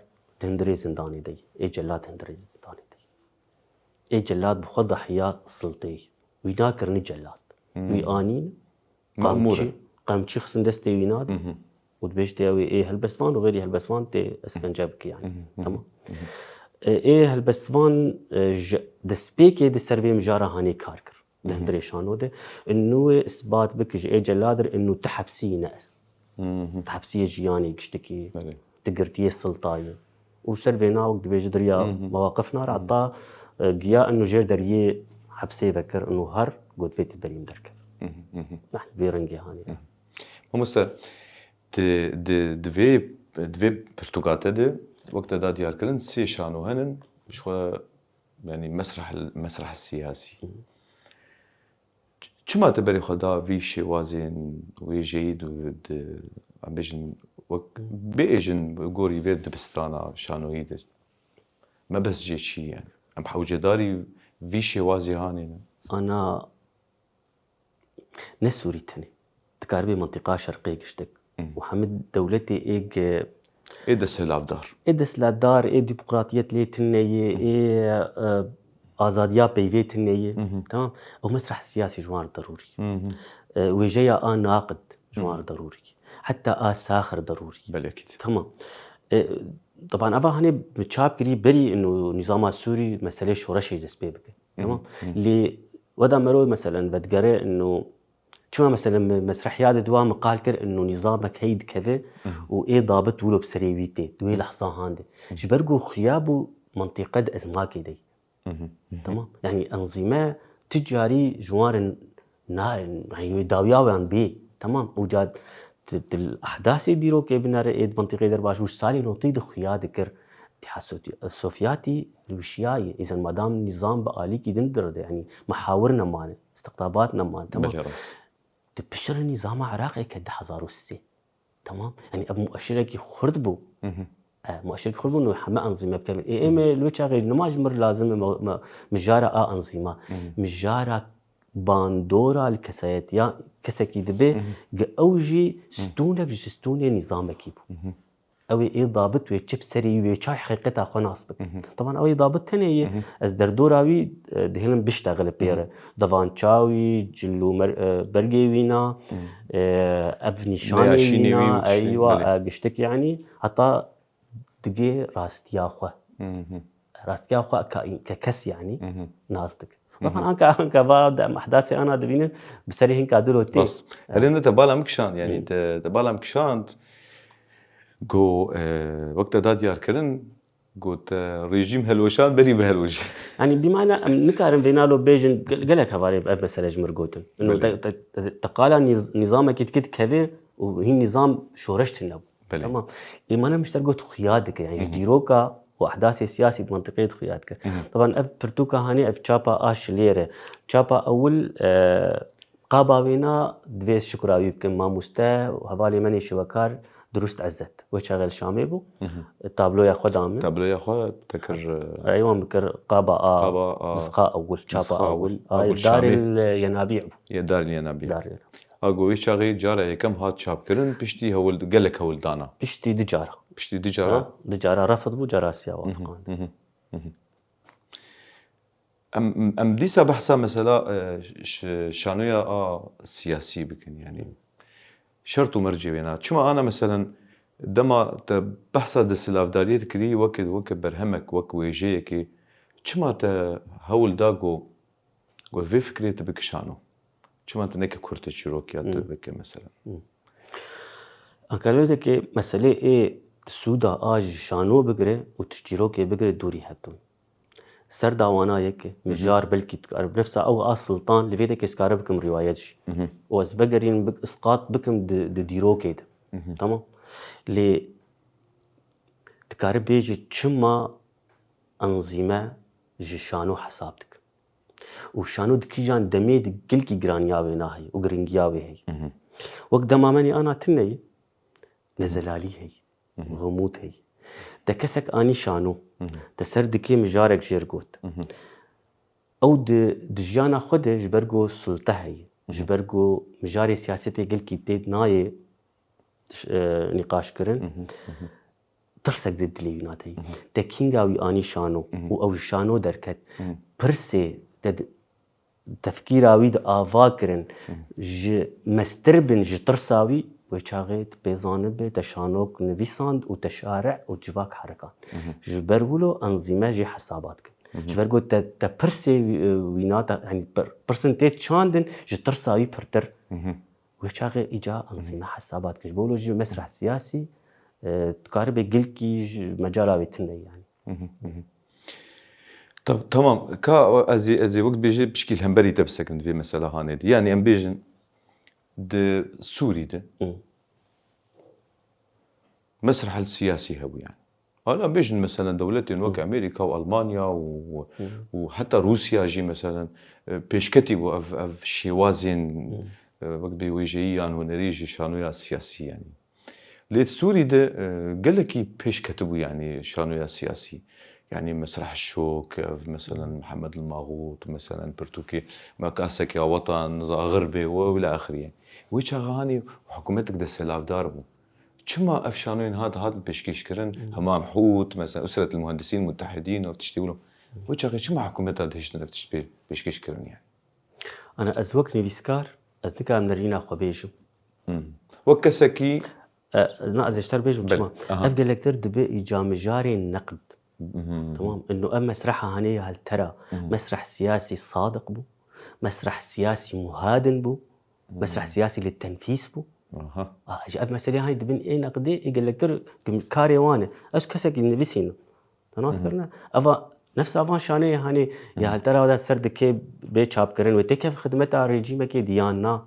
di hundirê zindanê de ye, ê celad di hundirê zindanê de ye. Ê celad bi xwe dahiya siltê ye. Wî nakirinî celad. Wî anîn, Memûr e. Qamçî, qamçî xistin destê wî nadin. Û dibêjitê ew ê, ê helbestvan û xêrî helbestvan tê eskence bike yani. Tamam. E, ê helbestvan, e, ji destpêkê di ser vê mijara hanê kar kir. Di hundirê şano de. Inu wê isbat bike ji ê celadir inu ti hepsiyî ne ez. Ti hepsiyê jiyanê giştikî, Belê. Ti girtiyê siltayê. Û ser vêna wek dibêje diriya mewaqif nare heta, e, giya inu jêr deriyê hepsê vekir inu her got vê tê derî min derkeve. Nah, vê rengê hanê. Mamoste, di, di, di vê, di vê pirtûka te de wek te da diyarkirin sê şano henin, ji xwe, yanî mesreh, mesreh siyasî. Çima te berê xwe da vî şêwazên wêjeyî di, di, em bêjin, wek bêjin gorî vê dibistana şanoyî de? Mebest jê çi ye? Em hewcedarî vî şêwazê hanê ne? Ana ne Sûrî tenê. Dikaribê mintîqa şerqê giştik. Û hemî dewletê ê ge- Ê desthilavdar. Ê desthilavdar, ê demokratiyet lê tune ye, ê, e, azadiya peyvê tune ye. Tamam? Ew mesreh siyasî ji wan re derûrî. E, wêjeya a naqid ji wan re derûrî. Heta a sax re derûrî. Belê ki. Tamam. E, taban eva hanê bi çap kirî berî ino nîzama Sûrî meselê şoreşê dest pê bike. Tamam. Lê weda mero meselen vedigere ino çima meselen me-, mesrehiya de diwa min qal kir ino nîzamek hey dikeve û ê dabit wilo bi serê wî tê, di wê lehza han de. Ji ber ku xuya bû mintîqe di ezmakê de. Tamam. Yani enzîme ti carî ji wan re na, yani wê dawiya wan bê. Tamam. Û ca di, di ehdasê dîrokê binere ê di mintîqê derbaş û salê notî de xuya dikir. Îtîhad Sovî-, Sovîyatî hilwişiyayê. Îzen madam nîzam bi alîkî din dirde. Yani mihawir nemane, istiqtabat nemane. Tamam. Belê rast. Di piştre nîzama Iraqê ke du hezar û sê. Tamam? Yani ev mueşirekî xurt bû. E, mueşirekî xurt bû, no heme enzîme bikevin. Ê, ê me li wê çaxê nima ji mir lazim e, me, me, mijara a enzîma. Mijara bandora li kesayetiya kesekî dibe, gi ew jî stûnek ji stûnê nîzamekî bû. Ew ê, ê dabit wê çi bi serê wî, wê çay heqîqeta xwe nas bike. Taban ew ê dabit tenê ye, ez derdora wî, e, dihêlim biştexile pê re. Devança wî, cil û mer-, e, bergê wîna, e, ev nîşanê Neyashînê wî wîna, û tiştê, eywa, belê. E, giştik yani, heta digê rastiya xwe. Rastiya xwe ka, ke kes yani nas dike. Taban anka, anka va de ehdasê ana dibînin, bi serê hinka dilo tê. Rast. Herê ne te bala min kişand, yani te, te bala min kişand. Go, e, wek te da diyar kirin, go te rejîm helweşan berî bi helweş. Yani bîmane em nikarin vêna lo bêjin, gel-, gelek hevalê ev mesele ji mir gotin. Ino Belê. te, te, te, te qala nîz-, nîzamekî dikê dikeve û hîn nîzam şoreş tune bû. Belê. Tamam. Ê mane mişter got xuya dikir. Yani ji dîroka û ehdasê siyasî di mintîqê de xuya dikir. Taban ev pirtûka hanê ev çapa a şilêr e. Çapa ewil, e, Qaba wêna divê ez şikura wî bikim, mamoste û hevalê me nê şêwekar Dirust Ezzet. Wê çaxê li Şamê bû. Tabloya xwe da min. Tabloya xwe te kir, e, Eywan bikir qaba a, qaba a, nisxa ewil, çapa nisxa ewil. Ewil. A, a, yê Daril Yenabî bû. Yê Daril Yenabî. Daril Yenabî. A go wê çaxê cara yekem hat çapkirin, piştî hewil, gelek hewildana. Piştî du cara. Piştî du cara. Ha, du cara refd bû, cara siya wafiqan. Em, em dîsa behsa mesela, e, ş-, şanoya a siyasî bikin, yani şert û mercê wê na. Çima ana meselen dema te behsa desthilavdariyê dikirî, weke, weke berhemek, wek wêjeyekê, çima te hewl da ku, ku vê fikrê tu bike şano? Çima tu neke kurte çîrok ya tu bike mesela? Anka lê weke meselê ê tu sûda a ji şano bigire û tu çîrokê bigire dûrî hev tune. Ser dawana yek e, mijar belkî dikare, bi nefsa ew a Siltan, li vê de kes kare bikim rîwayet jî. Û ez vegerînim bik-, isqat bikim di, di dîrokê de. Tamam. Lê dikare bêje çima enzîme ji şano hesab dikim. Û şano di kîjan demê de gelkî giraniya wê nahê û giringiya wê heye. Wek dema me nî ana tune ye, nezelalî heye. Ximût heye. Te kesek anî şano. Te ser dikê mijarek jêr got. Ew di, di jiyana xwe de ji ber ku sulte heye, ji ber ku mijarê siyasetê gelkî tê nayê, e, nîqaş kirin. tirsek di dilê wîna de ye. Te kînga wî anî şano û ew ji şano derket. Pirsê te di, tefkîra wî di ava kirin, ji mestir bin ji tirsa wî, wê çaxê tu pê zanibe, te şanok nivîsand û te şare û civak herikand. Ji ber wilo enzîme jê hesaba dikin. Ji ber ku te, te pirsê wî, e, wîna te, yanî pir-, pirsin tê çandin ji tirsa wî pirtir. Wê çaxê îca enzîme hesaba dikin. Ji bo wilo jî mesreh siyasî, e, dikaribe gilkî ji mecala wê tune yanî. Ta-, tamam. Ka ez ê, ez ê wek bêjî pişkî li hemberî te bisekin di vê mesela hanê de. Yanî em bêjin di Sûrî de mesrehel siyasî hebû yanî. Hala bêjin mesela dewletên wek Amerîka û Almanya û, û heta Rûsya jî mesela, e, pêşketî bû ev, ev şêwazên, e, wek bê wêjeyî yan hunerî ji şanoya siyasî yanî. Lê di Sûrî de, e, gelekî pêş ketibû, yanî şanoya siyasî. Yanî Mesreh Şok, ev, meselen, Mihemed el Maxût, meselen, pirtûkê Mekasekê Wetan, Zaxir bê û ila axirî. Wê çaxa hanî hikûmetek desthilatdar bû. Çima ev şanoyên hat, hatin pêşkêşkirin? Hemam Hût, meselen, Usret el Muhendisîn Mutehidîn, ev tiştê wilo. Wê çaxê çima hikûmeta dihiştin ev tişt pê-, pêşkêşkirin yani? Ana ez wek nivîskar, ez nikarim nerîna xwe bêjim. Hmm. Wek kesekî. E, ez na, ez ji te re bêjim çima. Aha. Ev gelektir dibe îca mijarê neqd. Mhm. Tamam. Ino ev mesreha hanê ya li te ra. Mhm. Mesreh siyasî sadiq bû. Mesreh siyasî muhadin bû. Mhm. Mesreh siyasî li tenfîs bû. Aha. A, ji ev meselê hanê dibin ê neqdê, ê gelektir karê wan e. Ez kesekî nivîsînim. Te nas kirine? Eva, nefsa van şaneyê hanê ya li te ra de ser dikê bê çapkirin wê têkev xidmeta rejîmekê di yan na.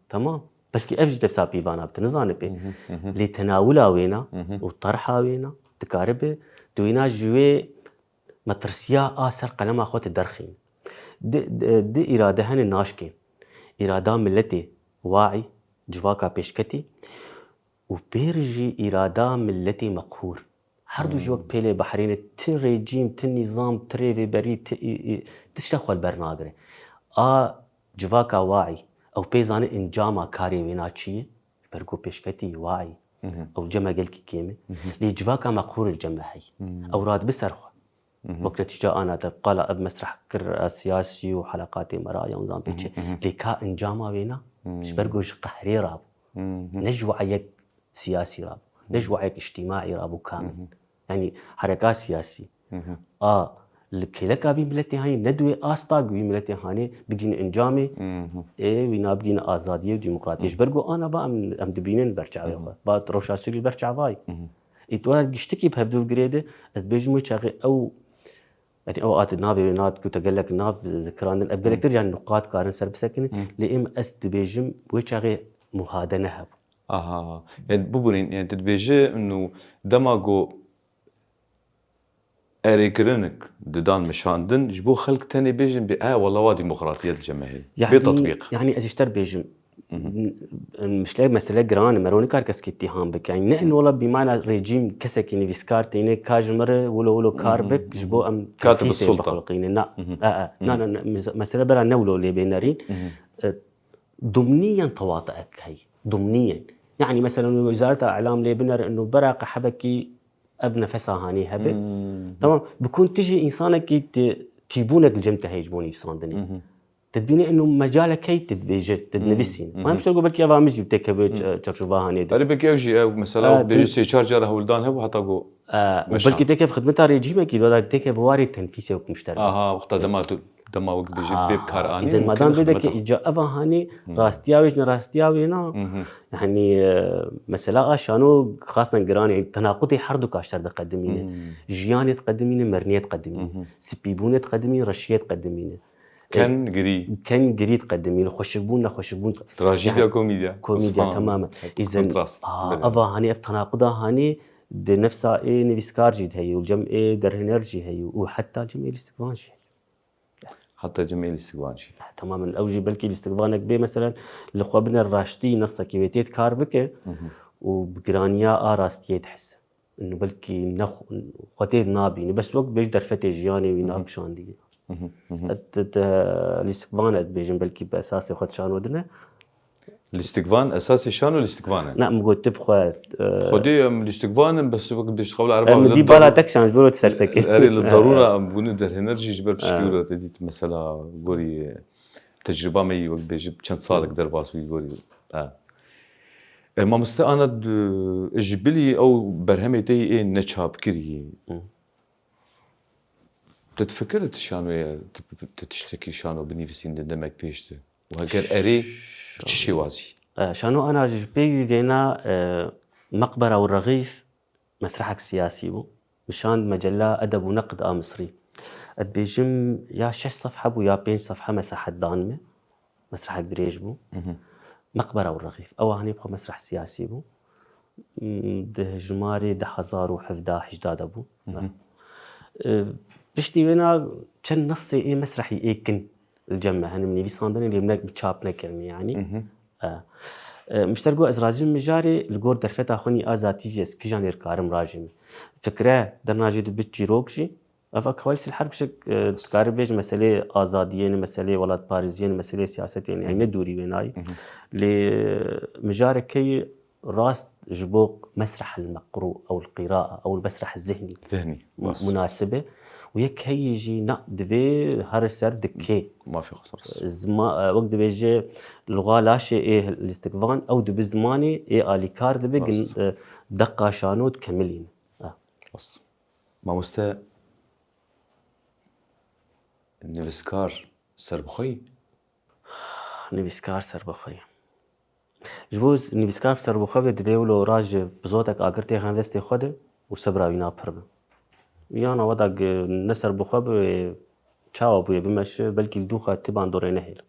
Tamam. Belkî ev jî nefsa pîvana bi, tu nizane pê. Lê tenawula wêna û terha wêna dikaribe, tu wêna ji wê metirsiya a ser qelema xwe tu derxîn. Di, di, di îrade hene naşkên. Îrada miletê waî, civaka pêşketî û pêr jî îrada miletê meqhûr. Her du ji wek pêlê behrê ne, ti rejîm, ti nîzam, ti rêveberî, ti î-, î-, tişta xwe li ber nagire. A civaka waî, ew pê zane encama karê wêna çi ye? Ji ber ku pêşketî waî, ew cem e gelkî kêm e. Lê civaka meqhûr li cem e hey. Ew radibe ser xwe. Wek netîca ana te qala ev mesreh kir a siyasî û heleqatê me ra ya nizam pê çi. Lê ka encama wêna, ji ber ku ji qehrê rabû. Ne ji weyek siyasî rabû. Ne ji weyek îctîmaî rabû kamil. Yanî hereka siyasî. A li kêleka vî miletê hanî, ne di wê asta ku vî miletê hanê bigîne encamê, ê wî nabigîne azadiyê û demokratiyê. Ji ber ku ana va em, em dibînin ber çavê xwe. Va rewşa Sûrî ber çavayî. Î tu giştikî bi hevdû girê de, ez dibêjim wê çaxê ew, yanî ew at navê wê nat ku te gelek nav zikirandin, ev gelektir yanî nuqat karin ser bisekinin. Lê êm ez dibêjim wê çaxê muhadene hebû. Aha. Yani bibûrîn, yani tu dibêje û dema ku erêkirinik didan meşandin, ji bo xelk tenê bêjin bê, e, wela wa demokratiye di cem me heye. Bê tatbîq. Yani ez ji te re bêjim, mişle mesele giran e, mero nikar kesekî îttiham bike. Yani ne in wela bîmana rejîm kesekî nivîskar têne ka ji me re wilo wilo kar bik, ji bo em tenfîsê bixulqîne. Na, e, e, na, na, na, mes-, mesele bera ne wilo lê bê nerîn. E, dumniyen tewatiek hey. Dumniyen. Yani mesela wezareta îlam lê biner ino bera qehebekî ev nefesa hanî hebe. Tamam. Bikun tu jî însanekî ti-, tîbûnek li cem te heye ji bo nivîsandinê. Tu dibîne ino mecalek hey tu dibêje, tu dinivîsîne. Ma hemşter ku belkî eva min jî têkeve çe-, çarçova hanê de. Erê belkî ew jî ew mesela dibêje sê çar cara hewldan hebû heta ku E, û belkî têkev xidmeta rejîmekî, doda têkev warê tenfîsê wek muşterek. Aha, wexta dema tu, dema wek dibêje bê bi kar anîn, îzen madan bê de ke îca eva hanê rastiya wê ji nerastiya wê na. Yanî, e, mesela a şano xastan giran e, tenaqutê her du kaşter diqedimîne. Jiyanê diqedimîne, merniyê diqedimîne. Spîbûnê diqedimîne, reşiyê diqedimîne. Ken girî. Ken girî diqedimîne, xweşikbûn, nexweşikbûn. Trajîdya, komîdya. Komîdya, temamen. Îzen, kontrast. A, eva hanê, ev tenaquda hanê di nefsa ê nivîskar jî de heye û cem ê derhêner jî heye û heta cem ê lîstikvan jî heye. Heta cem ê lîstikvan jî. Temamen. Ew jî belkî lîstikvanek bê, meselen, li xwe biner raştî nesekî wê tê dikar bike û bi giraniya a rastiyê dihise. Ino belkî ne xwe-, xwedê nabîne. Bes wek bêj derfetê jiyanê wî nakişandî. Te, te, lîstikvan ez dibêjim belkî bi esasê xwe dişano dine. Lîstikvan, esasê şano lîstikvan e. Na, min got tu bi xwe. e, Xwedê em lîstikvan in, bes wek bêjî qewla ereba Em li dî darû- bala tek şan ji bo te ser sekin. Erê li darûra em bûne derhêner jî ji ber piştî wilo te dît mesela gorî tecrûba me yî wek bêjî çend salek derbas bû gorî. Ha. E, mamoste ana d-, ji bilî ew berhemê te yî ê neçapkirî. Hı. Te difikire tu şanoye, tu, tu tiştekî şano binivîsîn de demek pêş de. Û heger erê, bi çi şêwazî? E, Şano ana ji pêk vêna e, Meqbera û Rexîf mesrehek siyasî bû. Nişand mecella Edeb û Neqd a Misrî. Ez dibêjim ya şeş sefhe bû ya pênc sefhe mesahet dan me. Mesrehek dirêj bû. Meqbera û Rexîf. Ew hanê bi xwe mesreh siyasî bû. M, Di hejmarê du hezar û hevdeh hejda de bû. E, Piştî wêna çend nesê ê mesrehî ê kin li cem me hene, min nivîsandine lê min çap nekirin yanî. E, e, Min ji te re got ez rajim mijarê li gor derfeta xwe nî a zatî jî ez kîjan êr karim rajim. Fikre derna jê dibe çîrok jî. Ev Kewayîs el Herb şik, e, dikare bêje meselê azadiyê ne, meselê welatparêziyê ne, meselê siyasetê ne, yani ne dûrî wê nayî. Lê, e, mijareke yê rast ji bo mesreh el meqrû ew el qîraa ew el mesreh el zihnî Zihnî, bas. munasib e. Û yek heyî jî na divê her ser dikê. Mafê xwe rast. Zima, e, wek dibêje luxa laşê ê lîstikvan ew dibe zimanê ê alîkar dibe gin, Rast. e, deqa şano dikemilîne. E. Rast. Mamoste, nivîskar serbixwe yî? Nivîskar serbixwe yî. Ji bo nivîskar serbixwe be divê wilo raj bi zotek agir têxin destê xwe de û sebra wîna pir be. Yana weda gi-, ne serbixwe be, çawa bûye bimeşe, belkî li dû xwe ti bandorê nehêl.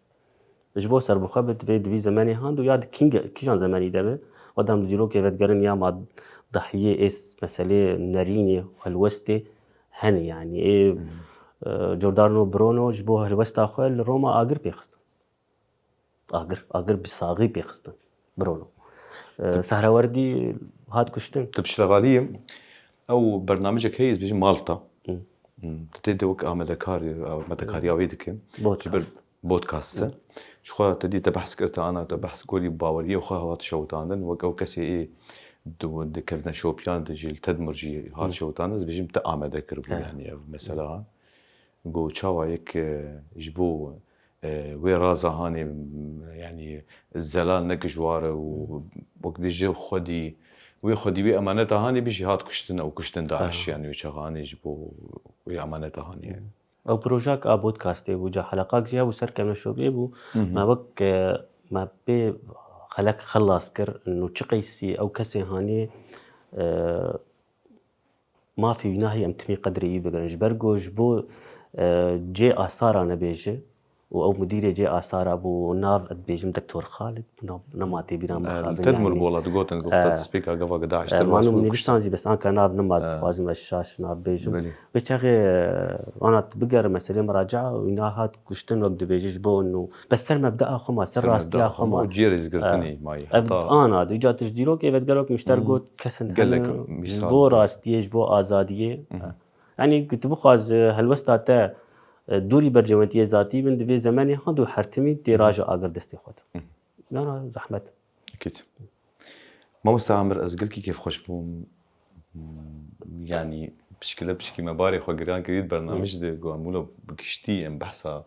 Ji bo serbixwe be divê di vî zemenê hand û ya di kînge-, kîjan zemenî de be, weda em di dîrokê vedigerin ya ma dahiyê ê s-, meselê nerînê, helwestê hene yanî. Ê, e, Giordano Bruno ji bo helwesta xwe li Roma agir pêxistin. Agir, agir bi saxî pêxistin. Bruno. E, Sehrewerdî hat kuştin. Tu piştevaliyê ew bernamecek heye, ez bêjim Malta. Hı. Hı. Tu tê de wek amedekarî, amadekariya wê dikin. Ji ber Podcast. Podcast. Ji xwe te dî te behs kir, te ana te behs gorî baweriyê xwe hat şewitandin. Wek ew kesê ê di, di kevneşopiyan de jî li Tedmur jî hat şewitandin. Ez bêjim te amade kiribû, yanî ev mesela. Go çawa yek, e, ji bo, e, wê raza hanê, m, yanî zelal nekij ware û wek bêje xwedî, wê xwedî wê emaneta hanê bijî hat kuştin ew kuştin DAIŞ, yanî wê çaxa hanê ji bo wê emaneta hanê. Ew projak a podcastê bû, ca heleqak jî hebû ser kevneşopiyê bû. Me wek, e, me pê xelek xelas kir, no çi qeysî ew kesê hanê, e, mafê wî nahê em timî qedrê wî bigirin. Ji ber ku ji bo, e, cê asara nebêje û ew mudîrê cê asara bû, nav ez dibêjim Doktor Xalid, nav nema tê bîra min, Eh, Xalid Tedmur yanî. Bû wela digotin ku Eh, te spêka gava ki DAIŞ Eh, derbas Manu bû, min kuştin. Nivîsan jî bes anka nav nema ez dixwazim ez şaş nav bêjim. Belê. Vê çaxê, eh, ana tu bigere meselê miraca wîna hat kuştin wek dibêje ji bo nû. Bes ser mebdea xwe ma, ser Ser rastiya mebdea xwe ma. Û cihê rêzgirtinê mayî. Ev Heta ana, dîca tu ji dîrokê vedigerok min ji te re got kesin Gelek hene mîsal ji bo bû. rastiyê, ji bo azadiyê. Yanî tu bixwaz, e, helwesta te, e, dûrî bercewendiyê zatî bin, divê zemenê hand û hertimî tê raja agir destê xwe de. Nana zehmet. Ekîd. Mamoste Amir, ez gelkî kêfxweş bûm. Yanî pişkile pişkî me barê xwe giran kirî di bernamej de, ku em wilo bi giştî em behsa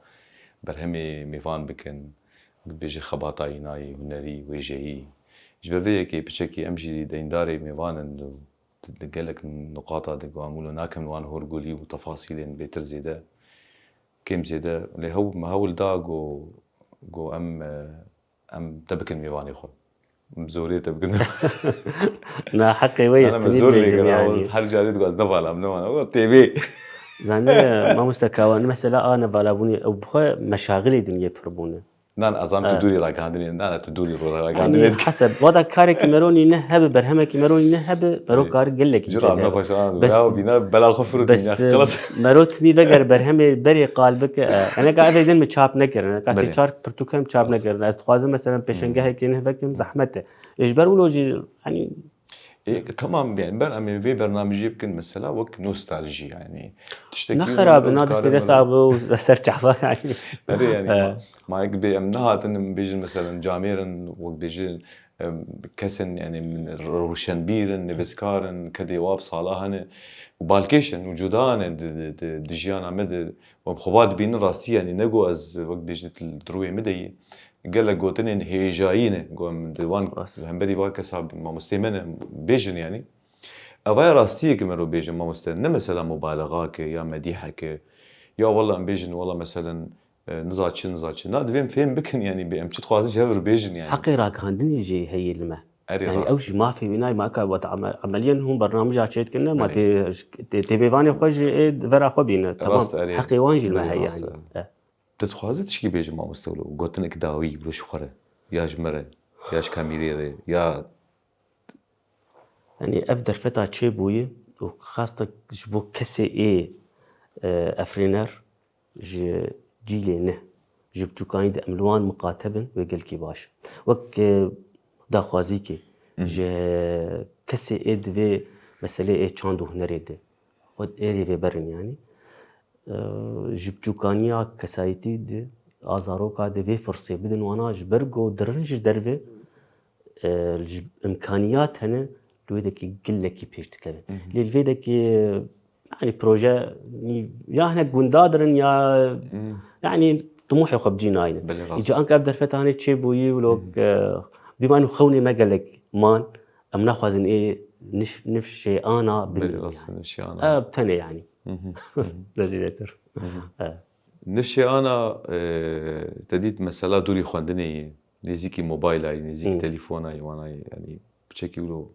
berhemê mêvan bikin, dibêje xebata yînayî, hunerî, wêjeyî. Ji ber vê yekê piçekî em jî deyndarê mêvan in û di gelek nuqata de ku em wilo nakin wan horgulî û tefasîlên bêtir zêde, kêm zêde, lê hew-, me hewl da ku, ku em, e, em te bikin mêvanê xwe. Em zorê te bikin. Na heqê we Ana me zor lê kir, her carê digot ez nevala, em nevala. Wela tê bê. Zanî, mamoste Kawan, mesela a nevalabûnê, ew bi xwe meşaxilê din yê pir bûne. Nan, ez an tu dûrî ragihandinê, nan, tu dûrî ro ragihandinê. Heseb, wada karekî meronî ne hebe, berhemekî meronî ne hebe, mero kar gelekî. Cira me xweş an. Bes, ya bîna bela xwe firût bes, bîna, xilas. Mero timî veger berhemê berê qal bike. E, eneka evê din mi çap nekirin. Eneka sê çar pirtûkem çap nekirin. Ez dixwazim mesela pêşengehekê ne vekim, zehmet e. Ji ber wilo jî, hani, Ê, tamam, yani ber em ê vê bernamijê bikin mesela wek nostaljî, yani tiştekî Ne xerab e, na destê dest abi û ser çava yani. Erê, yani ma, ma yek bê em nehatin em bêjin mesela camêr in, wek bêjin, em, kes in, yani min rewşenbîr in, nivîskar in, kedê wab sala hene û balkêş in û cuda ne di, di, di, di jiyana me de. Em xwe va dibînin rastî, yani ne go ez wek bêjit li dirûyê min de yî. Gelek gotinên hêjayî ne, go em di wan hemberî van kesa mamostê me ne bêjin, yani. Eva ya rastiyê ki mero bêjin mamoste, ne mesela mubalexa ke ya medîhe ke, ya wela em bêjin wela meselen, e, niza çi, niza çi. Na divê em fêm bikin, yani bê em çi dixwazin ji hev re bêjin, yani. Heqê ragihandinê jî heye li me. Erê, yani rast. Ew jî mafê wî nayê, ma ka weta emel-, emeliyen hûn bernamija çêdikin ne, ma tê, tê, tê mêvanê xwe jî ê vera xwe bîne. Tamam. Rast, erê. Heqê wan jî li me heye, rast, yani. E. Dixwaze tişkî bêje mamoste wilo, gotinek dawî wilo ji xwe re, ya ji me re, ya ji kamîrê re, ya Yani ev derfeta çêbûyî û xasta ji bo kesê ê, e, efrêner ji cîlê ne, ji biçûkanî de em li wan miqate bin, wê gelkî baş. Wek, e, daxwazîkê ji kesê ê di vê meselê ê çand û hunerê de, xwe êrî vê berin, yanî, e, ji biçûkaniya kesayetî de, a zaroka de vê firsê bidin wana, ji ber ku dirin ji derve, e, ji imkaniyat hene, li wê dekî gilekî pêş dikevin. Lê li vê dekî, yani proje, ya hinek gunda dirin ya, yani timûhê xwe bi cî naynin. Belê, rast. Îca anka ev derfeta hene çêbûyî û lok, e, bîman û xewnê me gelek man, em naxwazin ê niş-, nifşê ana bimînin, rast, yani. Nifşê ana. E, bi tenê yani. Lezîzetir. E. Nifşê ana, e, te dît mesela dûrî xwendinê yî, nêzîkî mobayla yî, nêzîkî telefona yî, wana yî, yani piçekî wilo.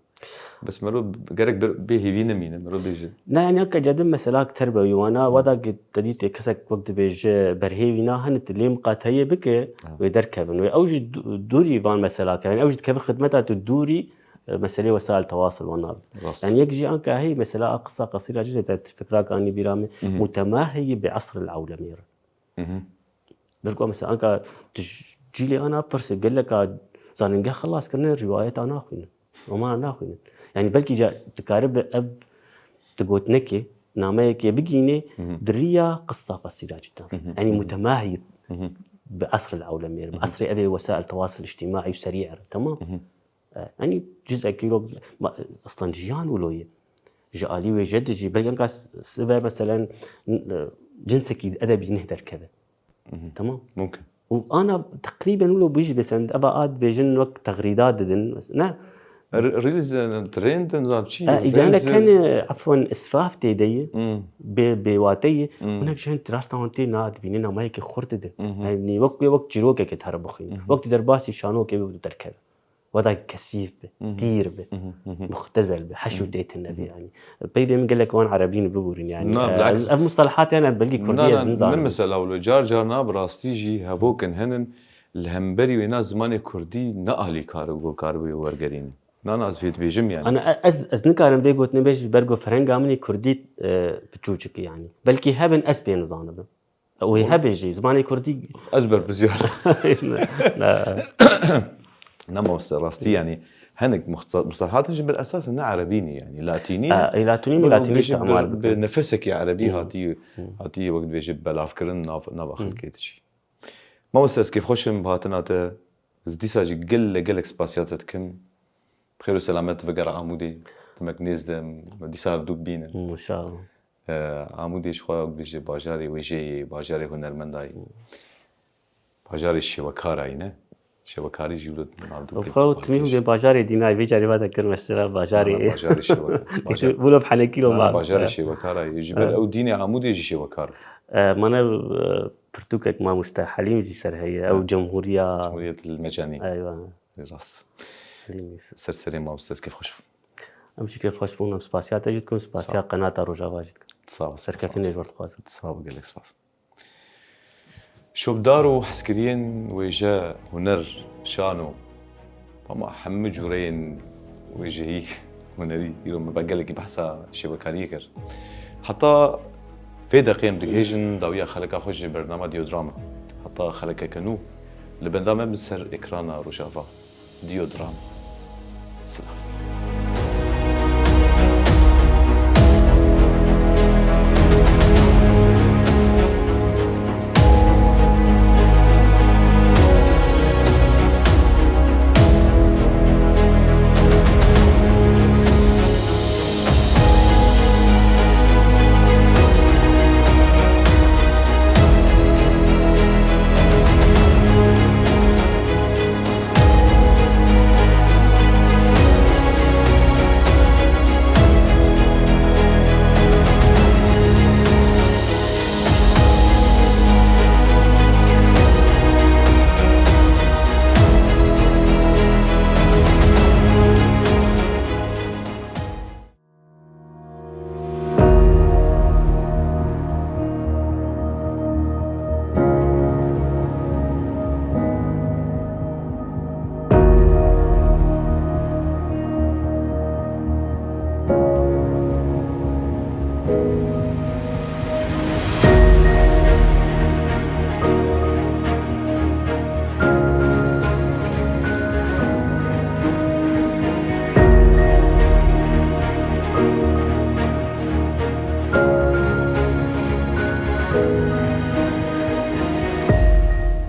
Bes mero gerek bir bê hêvî nemîne, mero bêje. Ne, yani ka cedim mesela terbe yî wana, wada ki te dît kesek wek dibêje berhêvî na, hani tu lê miqateyê bike, wê derkevin. Wê ew jî dû-, dûrî van mesela kevin. Ew jî dikevin xidmeta tu dûrî, e, meselê wesail tewasil wan nabe. Rast. Yani yek jî anka hey mesela a qisa qesîra cizê te fikra kanî bîra me, mutemaheyî bi esril ewlemê re. Belka mesela anka tu ji cîlê ana pirsê geleka zanîngeh xilas kirine rîwayeta naxwînin. Romana naxwînin. Yani belkî ca dikaribe ev tu gotinekê, nameyekê bigînê di riya qisa qesîra cidden. Yani mutemahî bi esril ewlemê re, bi esrê evê wesail tewasil îctîmaî û serî re. Tamam? E, yani cizekî ro, ma, aslan jiyan wilo ye. Ji alî wê jê de jî, belkî enka s-, sibe meselen, n-, e, cinsekî edebî neh derkeve. Tamam? Mumkin. Û ana teqrîben wilo bû jî bêsen, eva a dibêjin wek texrîda didin, ne? Re-, rîlîz, e, trend, nizam çi, e, îcane ken, e, efwen, isfaf tê de ye, bê, bêwate ye, hinek jin tirasta wan tê na dibîne namayekî xurt dide. Yani wek, wek çîrokekê here bixwîne. Wek tu derbasî şanokê bû derkeve. Weda kesîf bi, tîr bi, muxtezel bi, heş û têtin nebi yani. Peydê min gelek wan erebî ne bibûrin yani. Na, e, bilaks. Ev, ev mustalahat yani belkî kurdî ez nizanim. Min mesela wilo car car na bi rastî jî hevokin henin li hemberî wêna zimanê kurdî ne alîkar û gokaribû wergerînin. Nana ez vê dibêjim yani. Ana e-, ez, ez nikarim vê gotinê bêj ji ber ku ferenga min ê kurdî, e, piçûçik e yani. Belkî hebin ez pê nizanibim. Wê hebe jî, zimanê kurdî. Ez berpirsiyar. Ne, ne. Ne mamoste, rastî yani hinek muxta-, mustalahatên jî bil esas ne erebî ne yani, latînî ne. E, latînî ne, latînî bêjî istimar bi, bi nefesekî erebî hatî, hatî wek dibêjî belavkirin nav, nava xelkê de jî. Mamoste, ez kêfxweş im bi hatina te. Ez dîsa jî gelek, gelek spasiya te dikim. Bi xêr û selamet vegere Amûdê. Demek nêz de em dîsa hevdû bibînin. Înşallah. E, Amûdê ji xwe bêje bajarê wêjeyê, bajarê hunermendayê. Bajarê şêwekarayê ne? Şêwekarî jî wilo navdû. Xwe timî bê bajarê dînayê, vê carê va de kir mesela bajarê. Na, na, bajarê şêwekar. Wilo bi henekî lo ma. Bajarê şêwekarayê. Ji ber ew dînê Amûdê jî şêwekar. E, mane, e, pirtûkek mamoste Helîm jî ser heye. Ew Cemhuriya. Cemhuriyet el Mecanî. Eywa. Rast. Ser serê mamoste, ez kêfxweş bûm. Em jî kêfxweş bûn, em spasiya te jî dikim, spasiya qenata Rojava jî dikim. Sağ ol. Serkeftinê ji we dixwazim. Sağ ol, gelek spas. Şopdar û hezkiriyên wêje, huner, şano, hema hemû cûreyên wêjeyî, hunerî, îro me gelekî behsa şêwekariyê kir. Heta vê deqê em digihêjin dawiya xeleka xwe ji bernama Diyodram. Heta xelekeke nû, li benda me bin ser ekrana Rojava. Diyodram. Silav.